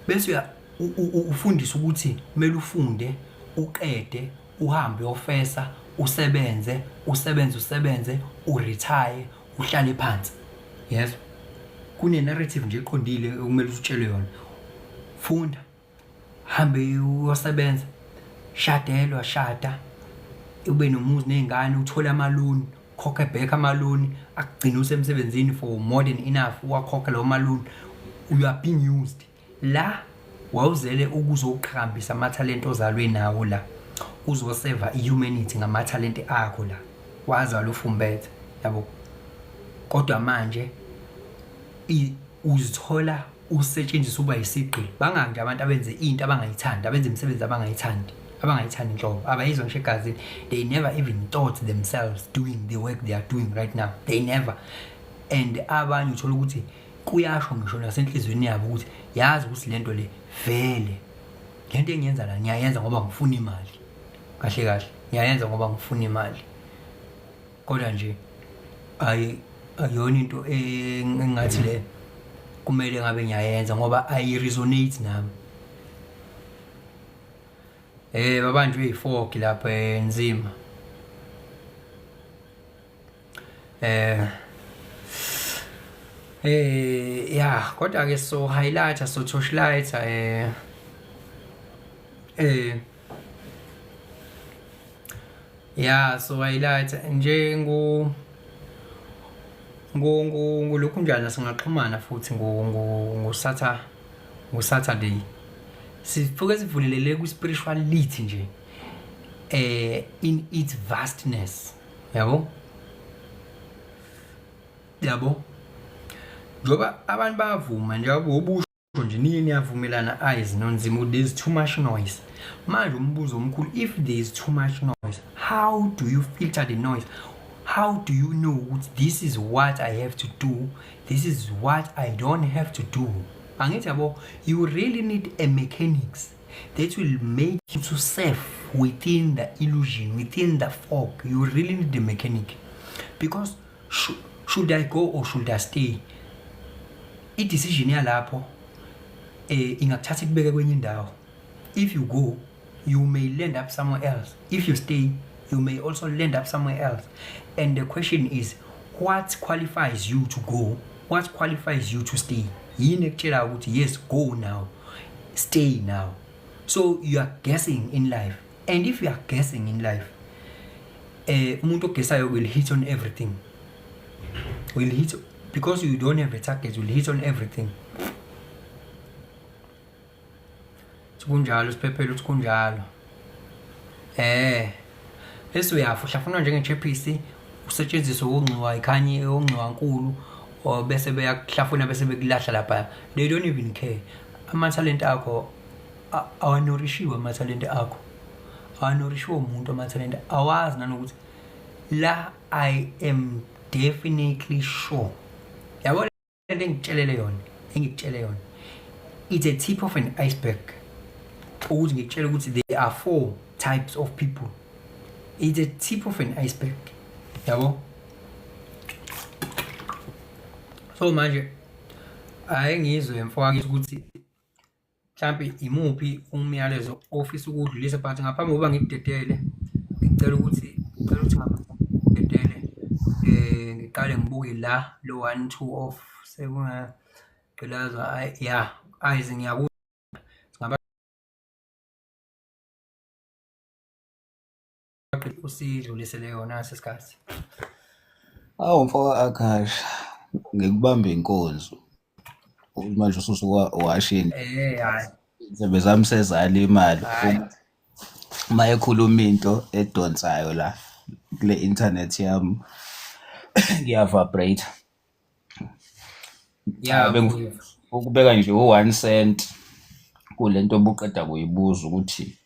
bese ufundisa ukuthi kumele ufunde, uqede, uhambe uyofesa, usebenze, usebenze, usebenze, uretire, uhlale phansi. Yes, kune-narrative nje eqondile okumele utshelwe yona: funda, hambe uyosebenza, shadelwa, shada, ube nomuzi ney'ngane, uthole amaloni, khokhe back amaloni akugcine usemsebenzini for more than enough uwakhokhe lawo maloni. You are being used. La wawuzele ukuzoqhakambisa amathalente ozalwe nawo, la uzoseva i-humanity ngamathalente akho, la wazalwa ufumbethe, yabo. Kodwa manje uzithola usetshenziswa, uba yisigqili. Bangaki nje abantu abenze into abangayithandi, abenze imisebenzi abangayithandi, abangayithandi nhlobo, abayizwa ngisho egazini? They never even thought themselves doing the work they are doing right now. They never. And abanye uthola ukuthi kuyasho ngisho nasenhliziyweni yabo ukuthi yazi ukuthi lento le vele, lento engiyenza la, ngiyayenza ngoba ngifuna imali. Kahle kahle ngiyayenza ngoba ngifuna imali, kodwa nje ayi, akuyona into engathi le kumele ngabe ngiyayenza, ngoba ayi-resonate nami. Babanjwe ifog lapha enzima. Ya, kodwa ke so highlighter, so torchlight, ya, so highlight nje ngu ngu ngu ngulokhu njani. Singaxhumana futhi ngu ngu ngu ngu Saturday, sifuke sivulelele ku spirituality nje in its vastness, yabo, yabo, njoba abantu bayavuma nje ubusho nje, niye niyavumelana eyes nonzima ukuthi there's too much noise. Manje umbuzo omkhulu: if there is too much noise, how do you filter the noise? How do you know ukuthi this is what I have to do, this is what I don't have to do? Angithi yabo, you really need a mechanics that will make you to surf within the illusion, within the fog. You really need the mechanic because Should I go or should I stay? I-decision yalapho ingakuthatha ikubeke kwenye indawo. If you go, you may land up somewhere else. If you stay, you may also land up somewhere else. And the question is, what qualifies you to go? What qualifies you to stay? Yini ekutshela ukuthi yes, go now, stay now? So you are guessing in life. And if you are guessing in life, umuntu ogesayo will hit on everything. Will hit, because you don't have a target, will hit on everything. Kunjalo siphephelo, uthi kunjalo. Bese uyafa, uhlafunwa njengechephisi, usetshenziswe ukungciwa ikhanye, ukungciwa nkulu, or bese beyakuhlafuna bese bekulahla lapha. They don't even care. Amathalente akho awanourishiwe, amathalente akho awanourishiwe umuntu, amathalente awazi nanokuthi la. I am definitely sure, yabo, lento engikutshelele yona, engikutshele yona, it's a tip of an iceberg. Ukuthi ngikutshele ukuthi there are four types of people, it's a tip of an iceberg, yabo. So manje ake ngizwe, mfowethu, ukuthi mhlampe imuphi umyalezo ofisa ukuwudlulisa, but ngaphambi kokuba ngikudedele, ngicela ukuthi ngidedele, ngiqale ngibuke la lo 1 2 off sekungagqilazwa. Hayi ya, ayize ngiyakuzwa, singaba usidlulisele yona sesikhathi. Awu mfoka Akash, ngikubamba inkonzo. Manje ususuka washini. Hayi. Izindebe zami sezala imali. Hayi. Uma ekhuluma into edonsayo la kule internet yami, ngiya-vibrate. Ya. Ukubeka nje u-1 cent kule nto obuqeda kuyibuza ukuthi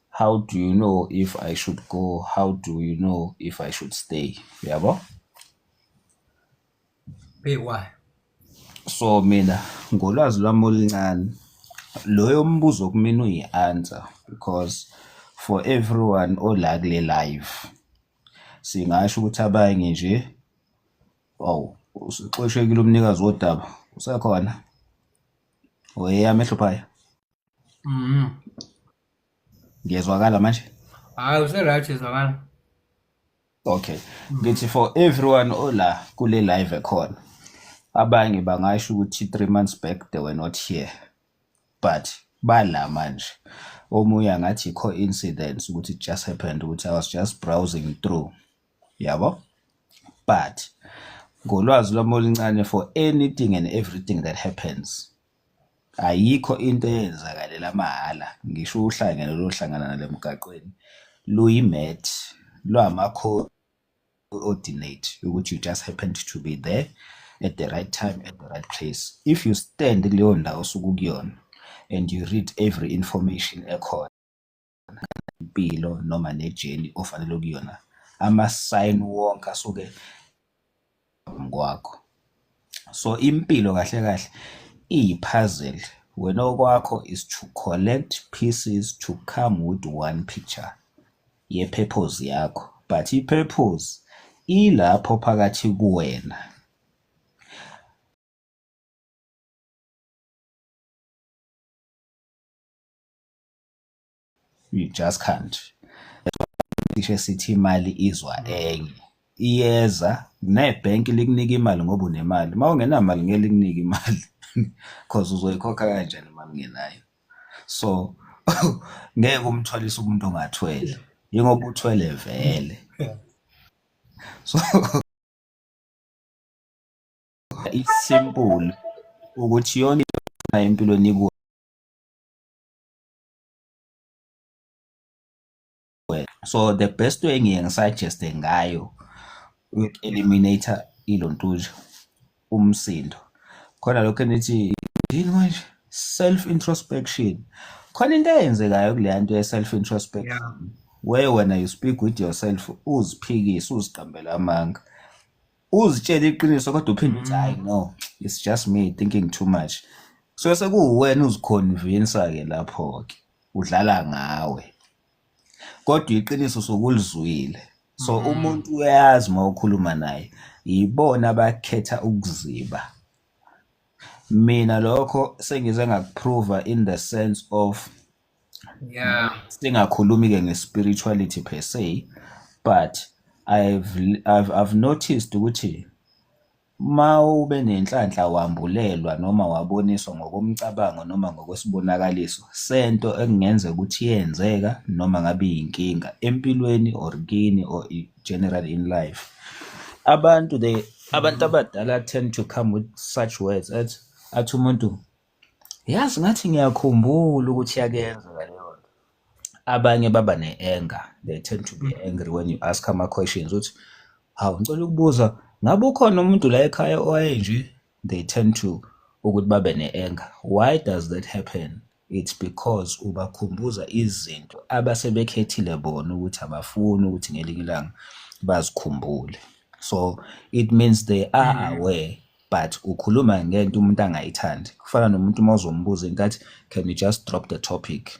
how do you know if I should go, how do you know if I should stay, yabo? Hey, why? So mina ngolwazi lwami oluncane, loyo mbuzo kumina uyi-answer, because for everyone ola kule live, singasho ukuthi abanye nje, awu, usixoshekile umnikazi wodaba, usekhona oyeyami ehluphayo. Ngiyezwakala manje? Hayi, use-right, zwakala. Okay, ngithi for everyone ola kule live ekhona, abanye bangasho ukuthi 3 months back they were not here, but bala manje. Omunye angathi coincidence ukuthi it just happened ukuthi I was just browsing through, yabo. But ngolwazi lwami oluncane, for anything and everything that happens, ayikho into eyenzakalela mahhala. Ngisho uhlangene lohlangana nale mgaqweni luyi-mat lwama-coordinate ukuthi you just happened to be there at the right time at the right place. If you stand kuleyo ndawo osuke ukuyona and you read every information ekhona, impilo noma ne-journey ofanele kuyona, ama-sign wonke asuke kwakho. So impilo kahle kahle iyi-puzzle, wena okwakho is to collect pieces to come with one picture ye-purpose yakho, but i-purpose ilapho phakathi kuwena. You just can't. Cishe sithi imali izwa enye iyeza nebhenki likunika imali ngoba unemali. Uma ungenamali ngeke likunike imali, cause uzoyikhokha kanjani imali ungenayo? So ngeke umthwalise umuntu ongathwele, yingoba uthwele vele. So it's simple ukuthi yonke into empilweni ikuwe. So the best way ngiye ngisuggeste ngayo uku-eliminate ilontuja, umsindo khona lokho enithi yini manje, self introspection, khona into eyenzekayo kuleya nto ye-self introspection where wena you speak with yourself, uziphikise, uziqambele amanga, uzitshele iqiniso, kodwa uphinde uthi hayi, no, it's just me thinking too much. So sekuwuwena uziconvince-ke lapho-ke, udlala ngawe, kodwa iqiniso sokulizwile. So umuntu uyazi uma ukhuluma naye. Ibona abakhetha ukuziba. Mina lokho sengize ngakuprova in the sense of singakhulumi-ke nge-spirituality per se, but I've noticed ukuthi uma ube nenhlanhla wambulelwa noma waboniswa ngokomcabango noma ngokwesibonakaliso sento ekungenzeka ukuthi iyenzeka noma ngabe iyinkinga empilweni or kini or general in life. Abantu they abantu abadala tend to come with such words athi umuntu, yazi ngathi ngiyakhumbula ukuthi yakenzeka leyo nto. Abanye baba ne-anger, they tend to be angry when you ask ama-questions uthi, hawu, ngicela ukubuza, ngabe ukhona umuntu la ekhaya owayenje? They tend to ukuthi babe ne-anger. Why does that happen? It's because ubakhumbuza izinto abasebekhethile bona ukuthi abafuni ukuthi ngelinye ilanga bazikhumbule. So it means they are aware, but ukhuluma ngento umuntu angayithandi. Kufana nomuntu uma uzombuza into athi, "Can you just drop the topic?"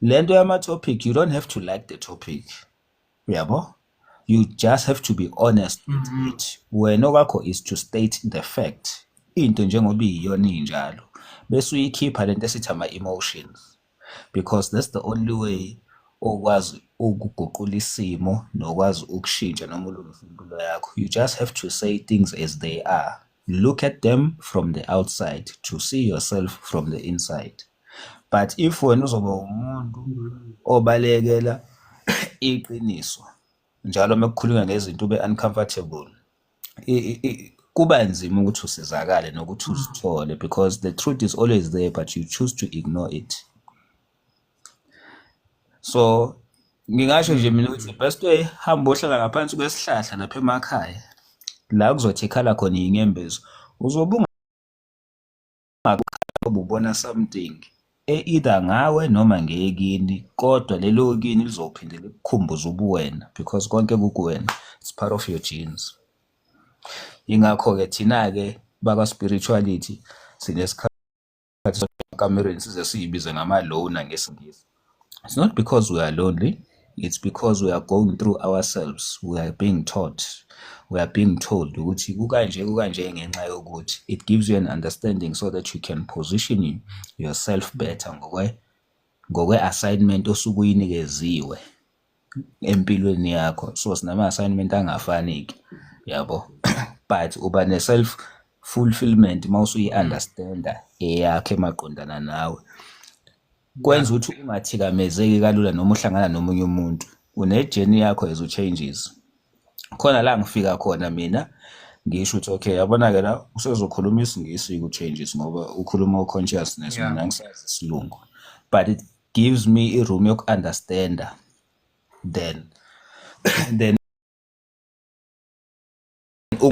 Le nto yama-topic, you don't have to like the topic, uyabo? You just have to be honest with it. Wena okwakho is to state the fact, into njengoba iyiyona injalo, bese uyikhipha lento esithi ama-emotions, because that's the only way okwazi ukuguqula isimo nokwazi ukushintsha noma ulungise impilo yakho. You just have to say things as they are, look at them from the outside to see yourself from the inside. But if wena uzoba umuntu obalekela iqiniso njalo uma kukhulunywa ngezinto ube uncomfortable, kuba nzima ukuthi usizakale nokuthi uzithole, because the truth is always there, but you choose to ignore it. So ngingasho nje mina ukuthi the best way, hamba ohlala ngaphansi kwesihlahla lapha emakhaya la kuzothi ikhala khona iy'nyembezi, uzobe ubona something either ngawe noma ngekini, kodwa lelo kini lizophinde likukhumbuze ubuwena, because konke kukuwena, it's part of your genes. Yingakho-ke thina-ke bakwa-spirituality sinesikhathi ekamereni size siyibize ngama-loner ngesiNgisi. It's not because we are lonely, it's because we are going through ourselves. We are being taught, we are being told ukuthi kukanje kukanje ngenxa yokuthi it gives you an understanding so that you can position yourself better ngokwe-assignment osuke uyinikeziwe empilweni yakho. So sinama-assignment angafani-ke, yabo, but uba ne-self fulfillment uma usuyi-understand-a eyakho emaqondana nawe. Kwenza ukuthi ungathikamezeki kalula noma uhlangana nomunye umuntu, une-journey yakho as u-changes. Khona la ngifika khona mina ngisho ukuthi, okay, yabona-ke la usezokhuluma isiNgisi ku-changes ngoba ukhuluma u-consciousness, mina angisazi isiLungu, but it gives me i-room yoku-understand-a then the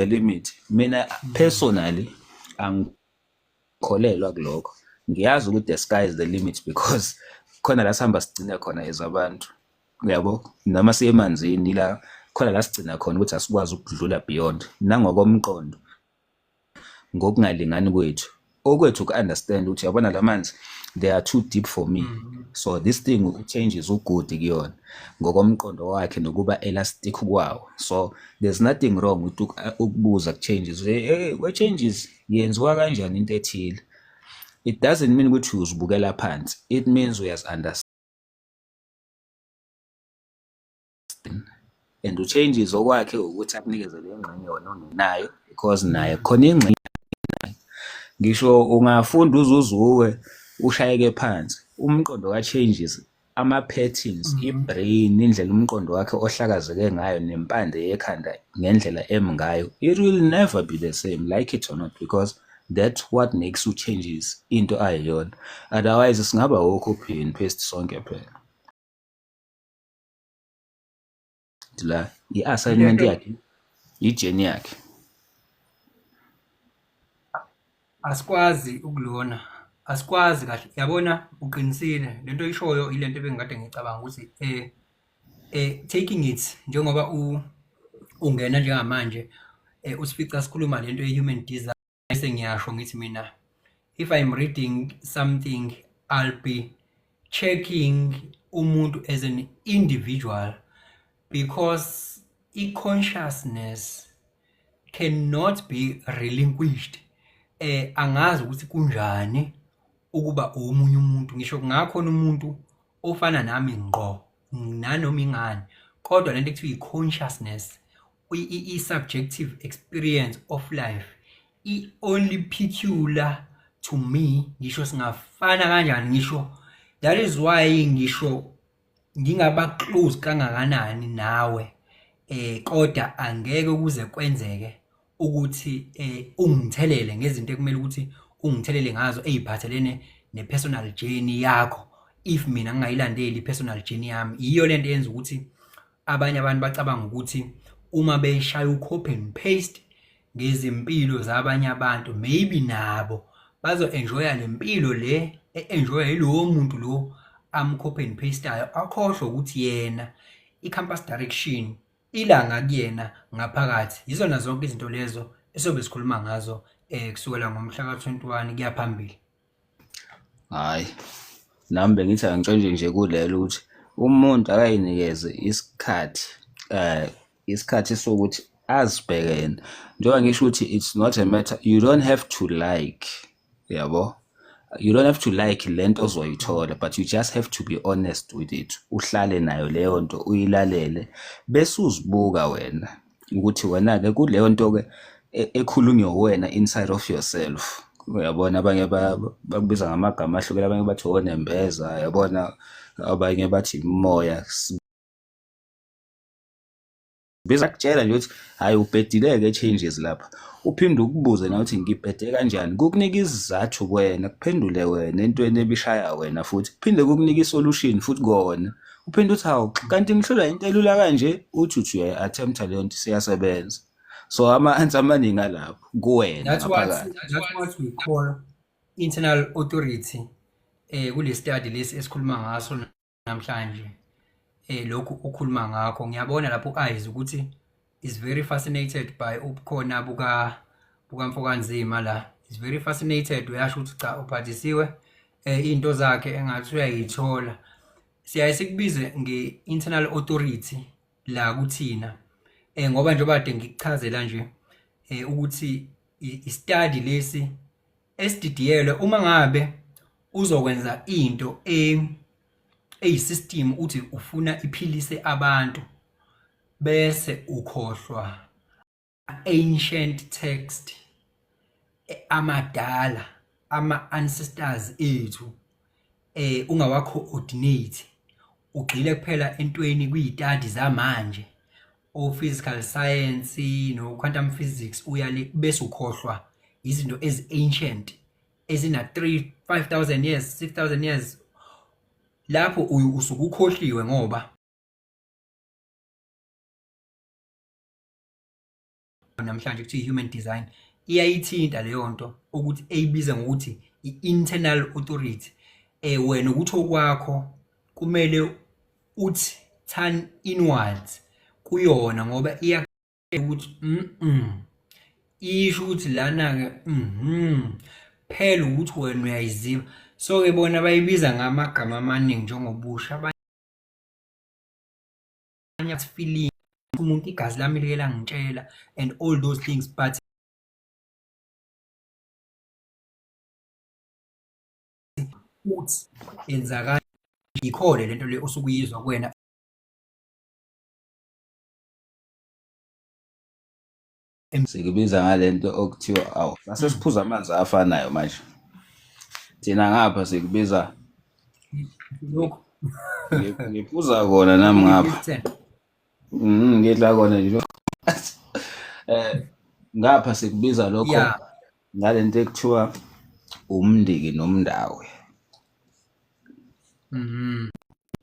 limit. Mina personally angikholelwa kulokho. Ngiyazi ukuthi the sky is the limit, because khona la sihamba sigcina khona as abantu, uyabo, noma siye emanzini la khona la sigcina khona ukuthi asikwazi ukudlula beyond nangokomqondo ngokungalingani kwethu. Okwethu uku-understand ukuthi, yabona la manzi, they are too deep for me. So this thing changes u-good kuyona ngokomqondo wakhe nokuba elastic kwawo. So there's nothing wrong with ukubuza ku-changes, hey, we-changes, yenziwa kanjani into ethile? It doesn't mean ukuthi uzibukela phansi, it means uyaz-understand. And u-changes okwakhe ukuthi akunikeze le ngxenye wena ongenayo, because naye khona ingxenye. Ngisho ungafunda uzuzuwe ushayeke phansi, umqondo ka-changes, ama-patterns, i-brain, indlela umqondo wakhe ohlakazeke ngayo nempande yekhanda ngendlela emi ngayo, it will never be the same, like it or not, because that's what makes u-changes into ayiyona. Otherwise singaba o-copy and paste sonke phela la. I-assignment yakhe, i-journey yakhe. Asikwazi ukulona, asikwazi kahle, yabona, uqinisile lento oyishoyo, ilento ebengikade ngicabanga ukuthi taking it njengoba ungena njengamanje, usifica sikhuluma lento ye-human design, bese ngiyasho ngithi mina if I'm reading something, I'll be checking umuntu as an individual, because i-consciousness cannot be relinquished. Angazi ukuthi kunjani ukuba omunye umuntu, ngisho kungakhona umuntu ofana nami ngqo nanoma ingani, kodwa lento ekuthiwa i-consciousness, i-subjective experience of life i-only peculiar to me, ngisho singafana kanjani, ngisho that is why ngisho ngingaba close kangakanani nawe kodwa angeke kuze kwenzeke ukuthi ungithelele ngezinto ekumele ukuthi ungithelele ngazo eziphathelene ne-personal journey yakho if mina ngingayilandeli i-personal journey yami. Yiyo lento eyenza ukuthi abanye abantu bacabanga ukuthi uma beshaya u-copy and paste ngezimpilo zabanye abantu, maybe nabo bazo-enjoya le mpilo le e-enjoya yilowo muntu lo am-copy and paste-ayo, akhohlwe ukuthi yena i-compass direction ilanga kuyena ngaphakathi. Yizona zonke izinto lezo esobe sikhuluma ngazo kusukela ngomhla ka-21 kuya phambili. Hhayi, nami bengithi angitshontshe nje kulelo ukuthi umuntu akayinikeze isikhathi isikhathi sokuthi azibheke yena. Njengoba ngisho ukuthi it's not a matter, you don't have to like, yabo, you don't have to like lento ozoyithola, but you just have to be honest with it. Uhlale nayo leyo nto, uyilalele, bese uzibuka wena ukuthi wena-ke kuleyo nto-ke ekhulunywa wena inside of yourself. Uyabona, abanye bakubiza ngamagama ahlukene, abanye bathi onembeza, yabona, abanye bathi imimoya. Biza kutshela nje ukuthi hayi ubhedile-ke changes lapha, uphinde ukubuze nawe ukuthi ngibhede kanjani, kukunika isizathu kuwena, kuphendule wena entweni ebishaya wena, futhi kuphinde kukunike i-solution futhi kona, uphinde uthi hawu kanti ngihlulwa into elula kanje, uthi uyayi-attempta leyo nto, siyasebenza. So ama-answer amaningi alapho kuwena ngaphakathi. That's what we call internal authority kule study lesi esikhuluma ngaso namhlanje. Lokhu ukhuluma ngakho ngiyabona lapho u-Eyes ukuthi is very fascinated by ubukhona bukamfokaNzima la, is very fascinated, uyasho ukuthi cha uphathisiwe into zakhe engathi uyayithola. Siyaye sikubize nge-internal authority la kuthina ngoba njengoba kade ngikuchazela nje ukuthi i-study lesi esididiyelwe uma ngabe uzokwenza into eyi-system uthi ufuna iphilise abantu bese ukhohlwa ancient text amadala, ama-ancestors ethu, ungawa-coordinate, ugxile kuphela entweni kuyitadi zamanje o-physical science no-quantum physics, uyale bese ukhohlwa izinto ezi-ancient ezina 3 5000 years, 6000 years, lapho usuke ukhohliwe. Ngoba namhlanje kuthiwa human design iyayithinta leyo nto ukuthi eyibiza ngokuthi i-internal authority, wena ukuthi okwakho kumele uthi turn inwards kuyona, ngoba iya ukuthi isho ukuthi lana ke phela ukuthi wena uyayiziba. So ke bona bayibiza ngamagama amaningi njengobusha, abanye feeling umuntu igazi lami like langitshela and all those things, but uthi enzakala ikhole lento le osukuyizwa kuwena. Sikubiza ngalento okuthiwa awu sase siphuza amanzi afanayo manje thina ngapha sikubiza lokhu. Ngiphuza kona nami ngapha, ngidla kona nje ngapha sikubiza lokho ngalento ekuthiwa umndiki nomndawe.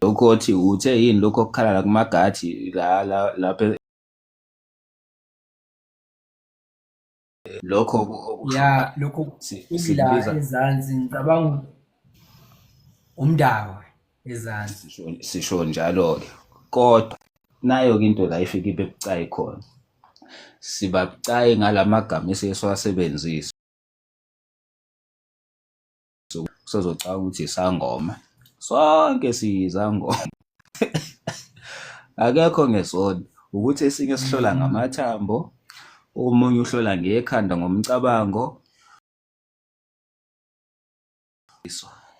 Lokho othi uthe yini lokho okukhala la kumagathi la lapha lokho Ya, lokho kula ezansi ngicabanga umndawe ezansi. Sisho njalo-ke, kodwa nayo-ke into la ifike ibe bucayi khona, siba bucayi ngalamagama esike siwasebenzise, usezocabanga ukuthi isangoma, sonke siyizangoma, akekho ngesona ukuthi esinye sihlola ngamathambo. Omunye uhlola ngekhanda ngomcabango.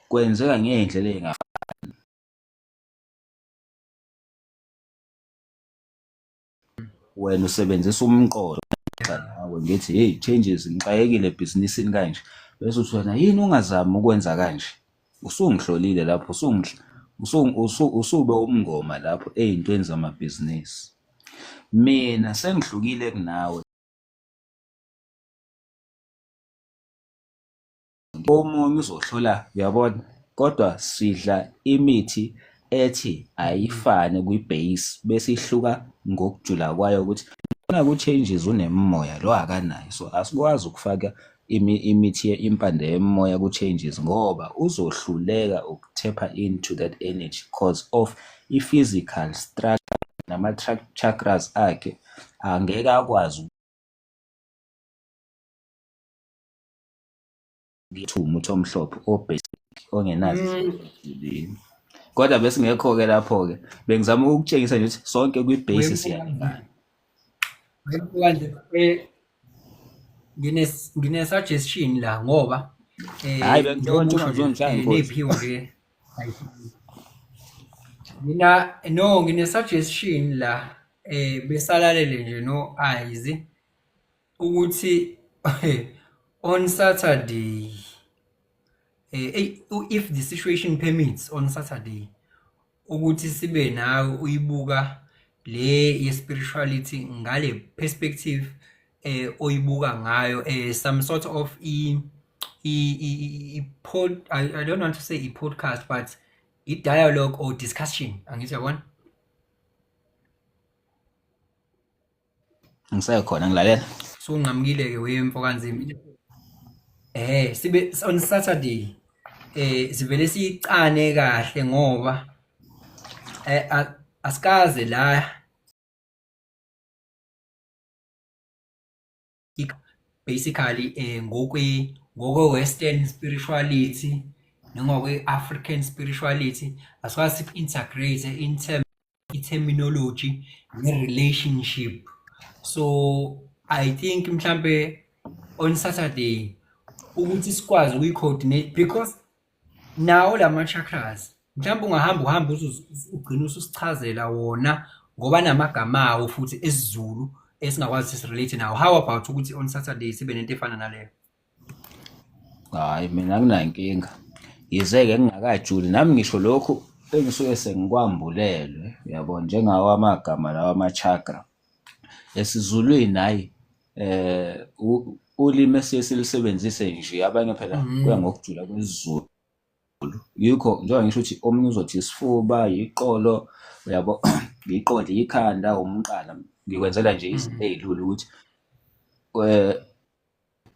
Kwenzeka ngey'ndlela ey'ngafani. Wena usebenzisa umqondo nawe ngithi hey changes ngixakekile ebhizinisini kanje bese uthi wena yini ungazami ukwenza kanje usungihlolile lapho usube umngoma lapho ey'ntweni zamabhizinisi mina sengihlukile kunawe. Omunye uzohlola uyabona kodwa sidla imithi ethi ayifane kwi-base bese ihluka ngokujula kwayo ukuthi lona ku-changes unemimoya lo akanayo so asikwazi ukufaka imithi impande yemoya ku-changes ngoba uzohluleka ukuthepha into that energy cause of i-physical structure nama-chakras akhe angeke akwazi Ngithi umuthi omhlophe o-basic ongenazo izinto. Kodwa besingekho-ke lapho-ke. Bengizama ukukutshengisa nje ukuthi sonke kwi-base siyalingana. Wemfowethu ngine ngine suggestion la ngoba Hhayi bengicela njengoba ukuthi usho nje ungazongishaya inkosi. ney'phiwo nje mina no ngine suggestion la besalalele nje no eyes ukuthi on Saturday if the situation permits on Saturday ukuthi sibe nawe uyibuka le ye spirituality ngale perspective oyibuka ngayo some sort of i i pod I don't want to say i podcast but i dialogue or discussion angithi yabona. Ngisekhona ngilalela. Sunqamukile ke wemfo kanzima. Sibe on Saturday sivele siyicane kahle ngoba asikaze la basically ngokwe ngokwe western spirituality nongokwe African spirituality asikwazi siku-integrate in terms i-terminology ne-relationship. So I think mhlambe on Saturday ukuthi sikwazi ukuyi-coordinate because nawo lama chakras mhlawumbe ungahamba uhambe ugcine ususichazela wona ngoba namagama awo futhi esiZulu esingakwazi ukuthi sirelate nawo. How about ukuthi on Saturday sibe nento efana naleyo? Hhayi mina anginankinga. Yize-ke ngingakajuli nami ngisho lokhu engisuke sengikwambulelwe uyabo njengawo amagama lawa ama-chakra. EsiZulwini hhayi ulimi esiye silusebenzise nje abanye phela kuya ngokujula kwesiZulu. Yikho njengoba ngisho ukuthi omunye uzothi isifuba, yiqolo, uyabo, iqolo, ikhanda, umqala. Ngikwenzela nje izinto ey'lula ukuthi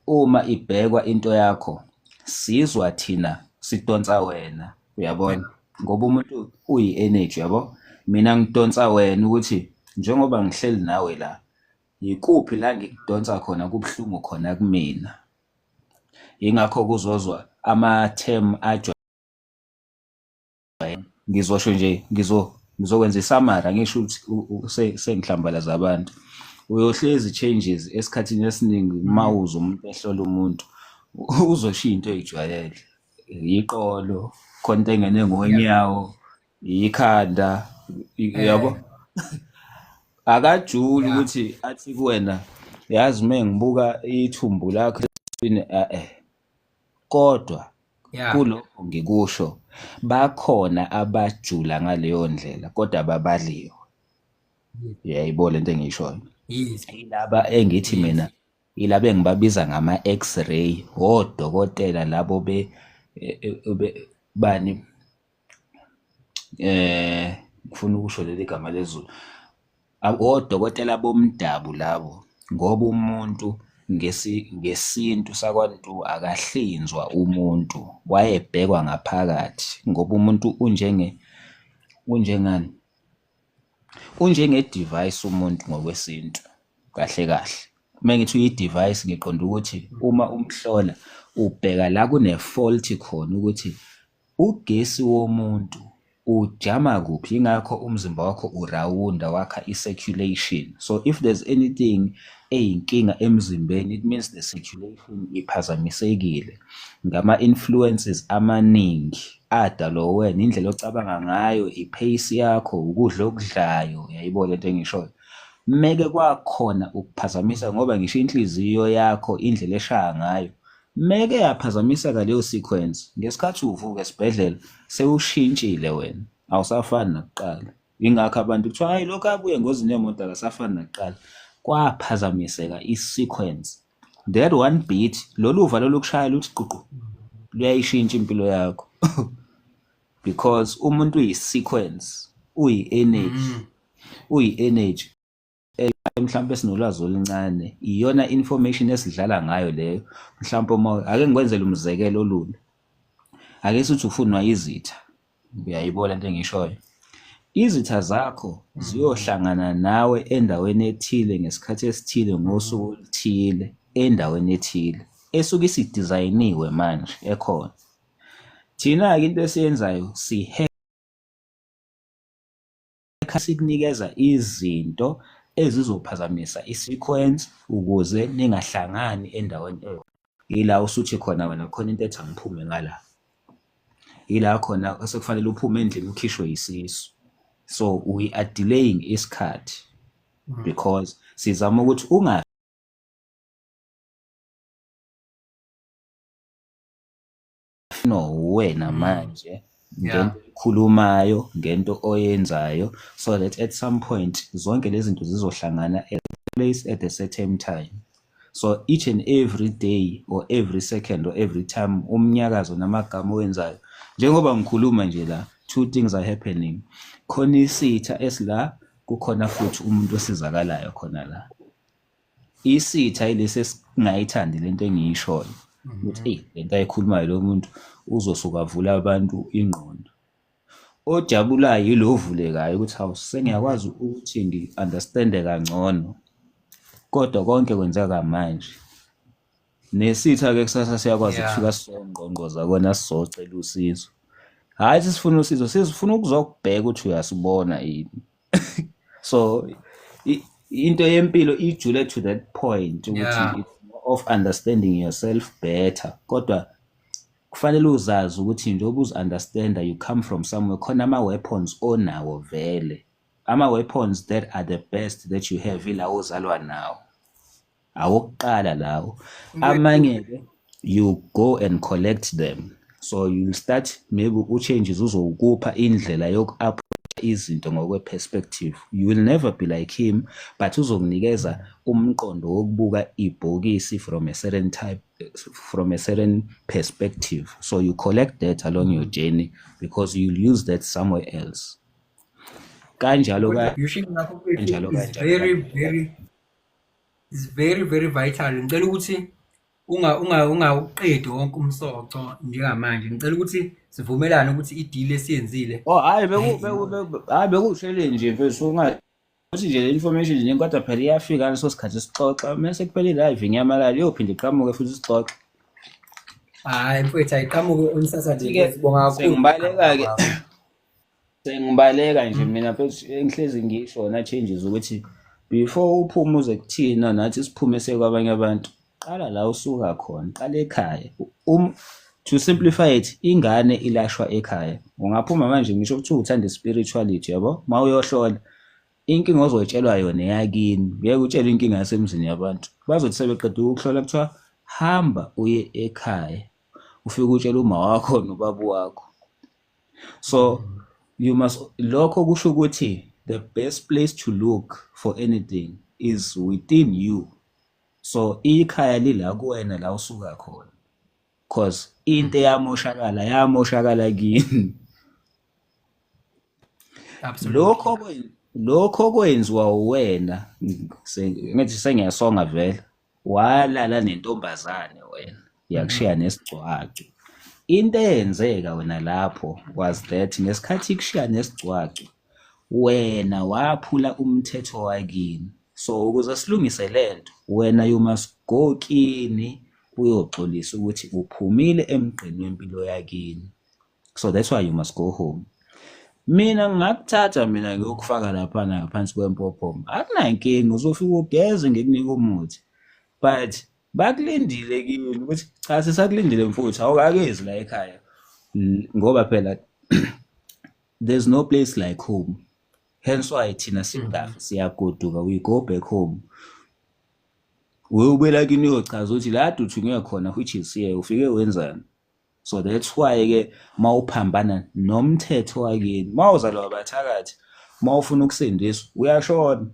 uma ibhekwa into yakho sizwa thina sidonsa wena uyabona ngoba umuntu uyi-energy yabo mina ngidonsa wena ukuthi njengoba ngihleli nawe la yikuphi la ngikudonsa khona kubuhlungu khona kumina yingakho kuzozwa ama-term Ngizosho nje ngizokwenza isamari angisho ukuthi sengihlambalaza abantu. Uyohlezi changes esikhathini esiningi uma uzwa umuntu ehlola umuntu uzosho into oyijwayele. Iqolo, khona into engene ngonyawo, ikhanda, uyabo? Akajuli ukuthi athi kuwena yazi uma ngibuka ithumbu lakho eh kodwa kulokho ngikusho bakhona abajula ngaleyo ndlela kodwa ababaliwe. Uyayibona lento engiyishoyo? Yilaba engithi mina yilaba engibabiza ngama-x-ray odokotela labo be bani ngifuna ukusho leli gama lesiZulu odokotela bomdabu labo ngoba umuntu ngesintu sakwaNtu akahlinzwa umuntu wayebhekwa ngaphakathi ngoba umuntu unjenge unjengani unjenge-device umuntu ngokwesintu kahle kahle. Uma ngithi uyi-device ngiqonde ukuthi uma umhlola ubheka la kune-fault khona ukuthi Ugesi womuntu ujama kuphi yingakho umzimba wakho urawunda wakha i-circulation so if there's anything eyinkinga emzimbeni, it means the circulation iphazamisekile ngama-influences amaningi adalwa uwena, indlela ocabanga ngayo, i-pace yakho, ukudla okudlayo, uyayibona lento engishoyo. Meke kwakhona ukuphazamisa ngoba ngisho inhliziyo yakho indlela eshaya ngayo meke yaphazamiseka leyo sequence ngesikhathi uvuka esibhedlela sewushintshile wena, awusafani nakuqala. Yingakho abantu kuthiwa hayi lokhu abuye engozini yemoto akasafani nakuqala. Kwaphazamiseka i-sequence. That one beat, lolu valo lokushaya luthi ququ luyayishintsha impilo yakho. Because umuntu uyi-sequence, uyi-energy, uyi-energy. Mhlawumbe sinolwazi oluncane, iyona information esidlala ngayo leyo. Mhlawumbe uma ake ngikwenzele umzekelo olula. Ake sithi ufunwa izitha. Uyayibona into engishoyo? Izitha zakho ziyohlangana nawe endaweni ethile ngesikhathi esithile ngosuku oluthile endaweni ethile esuke isidizayiniwe manje ekhona. Thina-ke into esiyenzayo sihe sikunikeza izinto ezizophazamisa i-sequence ukuze ningahlangani endaweni eyodwa. Yila usuthi khona wena khona into ethi angiphume ngala. Yila khona osekufanele uphume endlini ukhishwe yisisu. So we are delaying isikhathi because sizama ukuthi unga no wena manje ngento oyikhulumayo, ngento oyenzayo, so that at some point zonke lezi zinto zizohlangana at a place at a certain time. So each and every day or every second or every time umnyakazo namagama owenzayo, njengoba ngikhuluma nje la, two things are happening. Khona isitha esila, kukhona futhi umuntu osizakalayo khona la. Isitha yilesi esingayithandi lento engiyishoyo ukuthi eyi lento ayikhulumayo lo muntu uzosuka avule abantu ingqondo. Ojabulayo yilo ovulekayo ukuthi hawu sengiyakwazi ukuthi ngi-understand-e kangcono, kodwa konke kwenzeka manje. Nesitha-ke kusasa siyakwazi ukufika sizongqongqoza kona sizocela usizo. Hhayi sifuna usizo, sifuna ukuzokubheka ukuthi uyasibona yini. So into yempilo ijule to that point ukuthi it's more of understanding yourself better, kodwa kufanele uzazi ukuthi njengoba uzi-understanda you come from somewhere, khona ama-weapons onawo vele, ama-weapons that are the best that you have ila ozalwa nawo, awokuqala lawo. Amanye-ke you go and collect them, so you'll start maybe u-changes uzowukupha indlela yoku-approach izinto ngokwe-perspective. You will never be like him, but uzokunikeza umqondo wokubuka ibhokisi from a certain type, from a certain perspective. So you collect that along your journey because you'll use that somewhere else. Kanjalo kanjalo kanjalo. Very very is very very vital. Ngicela ukuthi unga unga ungawuqedi wonke umsoco njengamanje. Ngicela ukuthi sivumelane ukuthi i-deal esiyenzile. Oh hayi, beku beku hayi bekuhlele nje mfethu, ungathi nje le information nje, kodwa phela iyafika ngaleso sikhathi sixoxa, mase kuphela i-live inyamalala iyophinde iqhamuke futhi sixoxe. Hayi mfethu, ayiqhamuke on Saturday. Sibonga kakhulu. Sengibaleka-ke, sengibaleka nje mina mfethu. Engihlezi ngisho na changes ukuthi before uphume uze kuthina nathi siphume sekwabanye abantu, qala la usuka khona, qala ekhaya. To simplify it, ingane ilashwa ekhaya. Ungaphuma manje ngisho kuthiwa uthanda spirituality, yabo, mawuyohlola inkinga ozotshelwa yona eyakini, ngeke utshelwe inkinga yasemzini yabantu. Bazothi sebeqeda ukuhlola kuthiwa hamba uye ekhaya ufike utshele uma wakho nobaba wakho. So you must, lokho kusho ukuthi the best place to look for anything is within you. So ikhaya lila kuwena la usuka khona, cause into eyamoshakala yamoshakala kini. Lokho lokho kwenziwa uwena, ngithi sengiyasonga vele, walala nentombazane wena yakushiya nesigcwaco. Into eyenzeka wena lapho was that ngesikhathi ikushiya nesigcwaco wena waphula umthetho wakini. So ukuze silungise lento, wena you must go kini uyoxolisa ukuthi uphumile emgqeni wempilo yakini. So that's why you must go home. Mina ngingakuthatha mina ngiyokufaka laphana ngaphansi kwempophoma. Akunankinga uzofika ugeze ngikunika umuthi. But bakulindile kini ukuthi cha sisakulindile mfowethu awukakezi la ekhaya. Ngoba phela there's no place like home. Hence why thina singafi siyagoduka we go back home. Uyobuyela kini uyochaza ukuthi la kade uthunywe khona which is here ufike wenzani. So that's why ke mawuphambana nomthetho wakini, mawuzalwa abathakathi, mawufuna ukusindiswa uyashona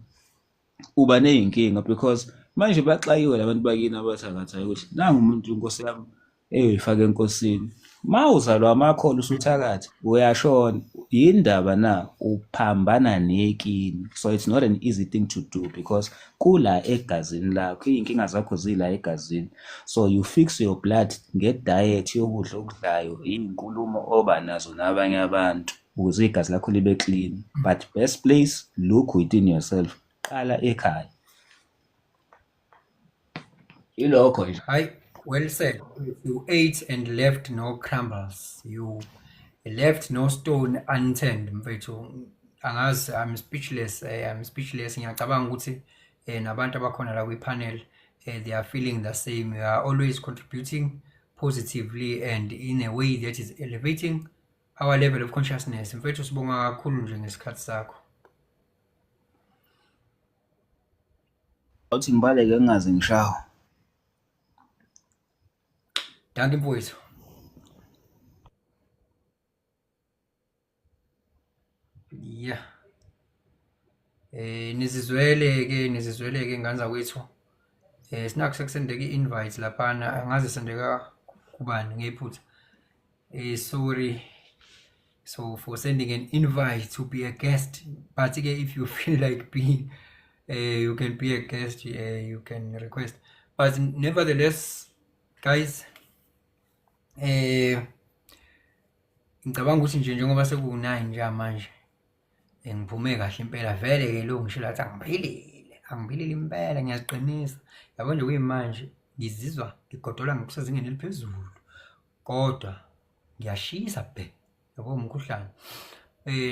uba ney'nkinga because manje baxakiwe labantu bakini abathakathayo ukuthi nangu umuntu inkosi yami eyoyifaka enkosini. Mawuzalwa amakholwa usuthakatha uyashona. Yindaba na uphambana nekini. So it's not an easy thing to do because kula egazini lakho, iy'nkinga zakho zila egazini. So you fix your blood nge-diet yokudla okudlayo, iy'nkulumo oba nazo nabanye abantu ukuze igazi lakho libe clean. But best place, look within yourself. Qala ekhaya. Ilokho nje. Hayi, well said. You ate and left no crumbles. You left no stone unturned, mfethu. Angazi, I'm speechless. I'm speechless. Ngiyacabanga ukuthi nabantu abakhona la kwi-panel they are feeling the same. You are always contributing positively and in a way that is elevating our level of consciousness. Mfethu sibonga kakhulu nje ngesikhathi sakho. Awuthi ngibaleke ngingaze ngishawe. Dankie mfowethu. Yeah. Nizizwele ke nizizwele ke ngane zakwethu. Sinakho sekusendeka i-invite laphana angaze sendeka kubani ngephutha. Sorry. So for sending an invite to be a guest, but ke if you feel like being you can be a guest, you can request. But nevertheless, guys, ngicabanga ukuthi nje njengoba sekuwu-9 njengamanje ngiphume kahle impela vele ke lo ngisho lathi angiphilile, angiphilile impela ngiyaziqinisa. Yabo nje kuyimanje ngizizwa ngigodola ngokusezingeni eliphezulu kodwa ngiyashisa bhe yabo umkhuhlane.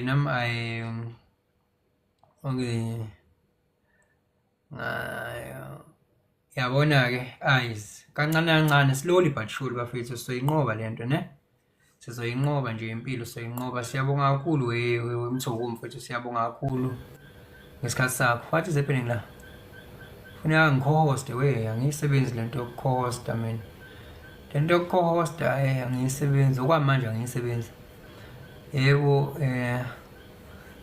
Nami okay. Yabona ke eyes kancane kancane slowly but surely bafethu sizoyinqoba lento ne. Sizoyinqoba nje impilo sizoyinqoba. Siyabonga kakhulu we Mthoko mfethu siyabonga kakhulu ngesikhathi sakho. What is happening la? Funeka ngi-co-host we angiyisebenzi lento yoku-co-hosta mina. Lento yoku-co-hosta angiyisebenzi okwamanje angiyisebenzi. Yebo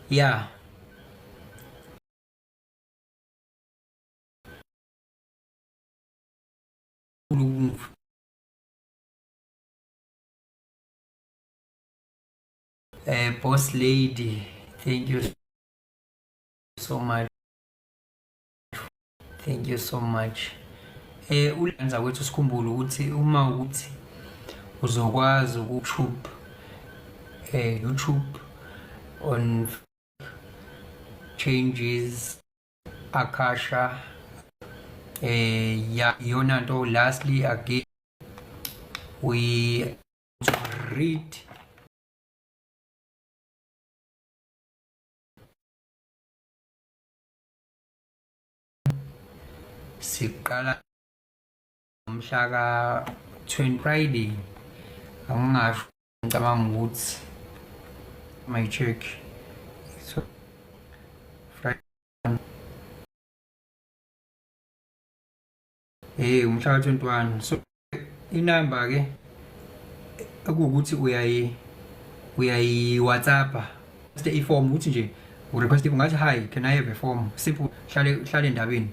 yeah. Boss lady, thank you so much. Thank you so much. Ulenza kwethu sikhumbule ukuthi uma ukuthi uzokwazi uku-YouTube YouTube on changes Akasha yeah iyona nto. Lastly again we read siqala umhla ka 20 Friday angingasho ngicabanga ukuthi my check so Friday umhla ka 21 so inamba ke ekuwukuthi uyayi WhatsApp i-form ukuthi nje urequest ungathi hi can I have a form simple hlale hlale endabeni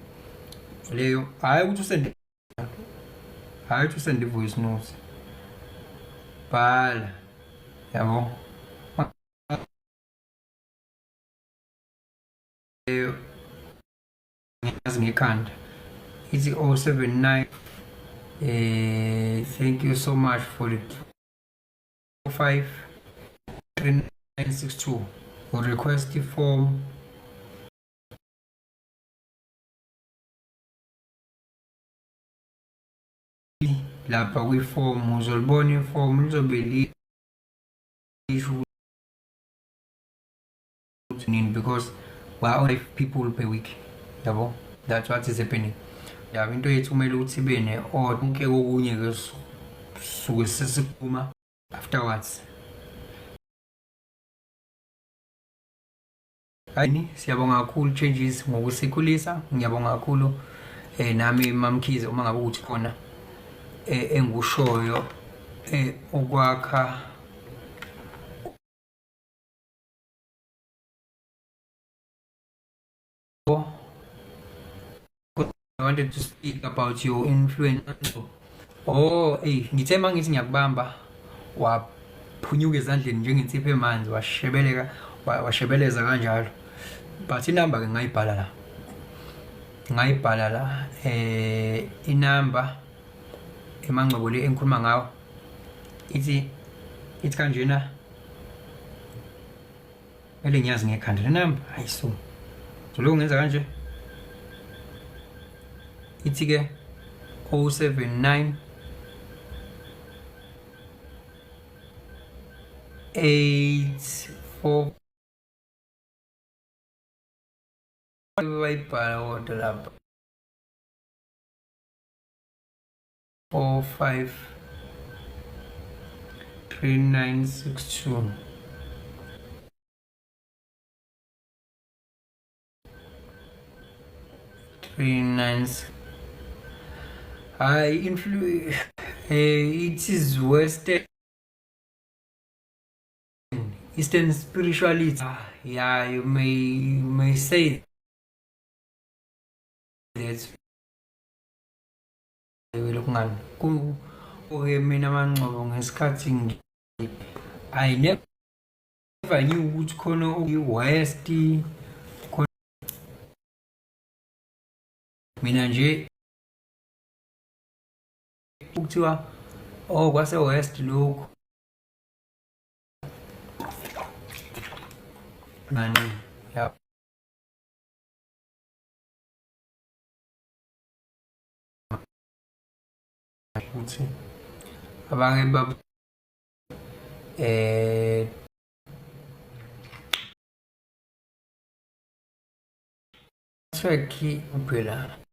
leyo hayi ukuthi usende hayi ukuthi usende voice note bhala yabo ngiyazi ngekhanda ithi 079 thank you so much for the 5 3962 request form lapha kwi-form uzolibona i-form lizobe lisho ukuthi nini, because we are only people per week, yabo. That's what is happening. Yabo, into yethu kumele ukuthi ibe ne-order. Konke kokunye-ke suke sesiphuma afterwards. Hayi, siyabonga kakhulu Changes ngokusikhulisa. Ngiyabonga kakhulu nami Mamkhize, uma ngabe ukuthi khona engikushoyo ukwakha I wanted to speak about your influence. Oh, hey, ngithe mangithi ngiyakubamba waphunyuka ezandleni njengensipho emanzi, washebeleka, washebeleza kanjalo. But inamba ke ngayibhala la. Ngayibhala la inamba emangcobo le engikhuluma ngawo. Ithi kanjena. Mele ngiyazi ngekhanda le namba. Hayi so. So lokho ngenza kanje. Ithi ke 079 84 bayibhala kodwa lapha 4 5 3 9 6 2. 3 9. Hayi, influ it is western eastern spirituality. Yeah, you may say that. Lokungani ku-ke mina Mangcobo, ngesikhathi I never knew ukuthi khona i-west khona. Mina nje kuthiwa, oh, kwase west lokhu nani ya. Ukuthi abake bab network phela.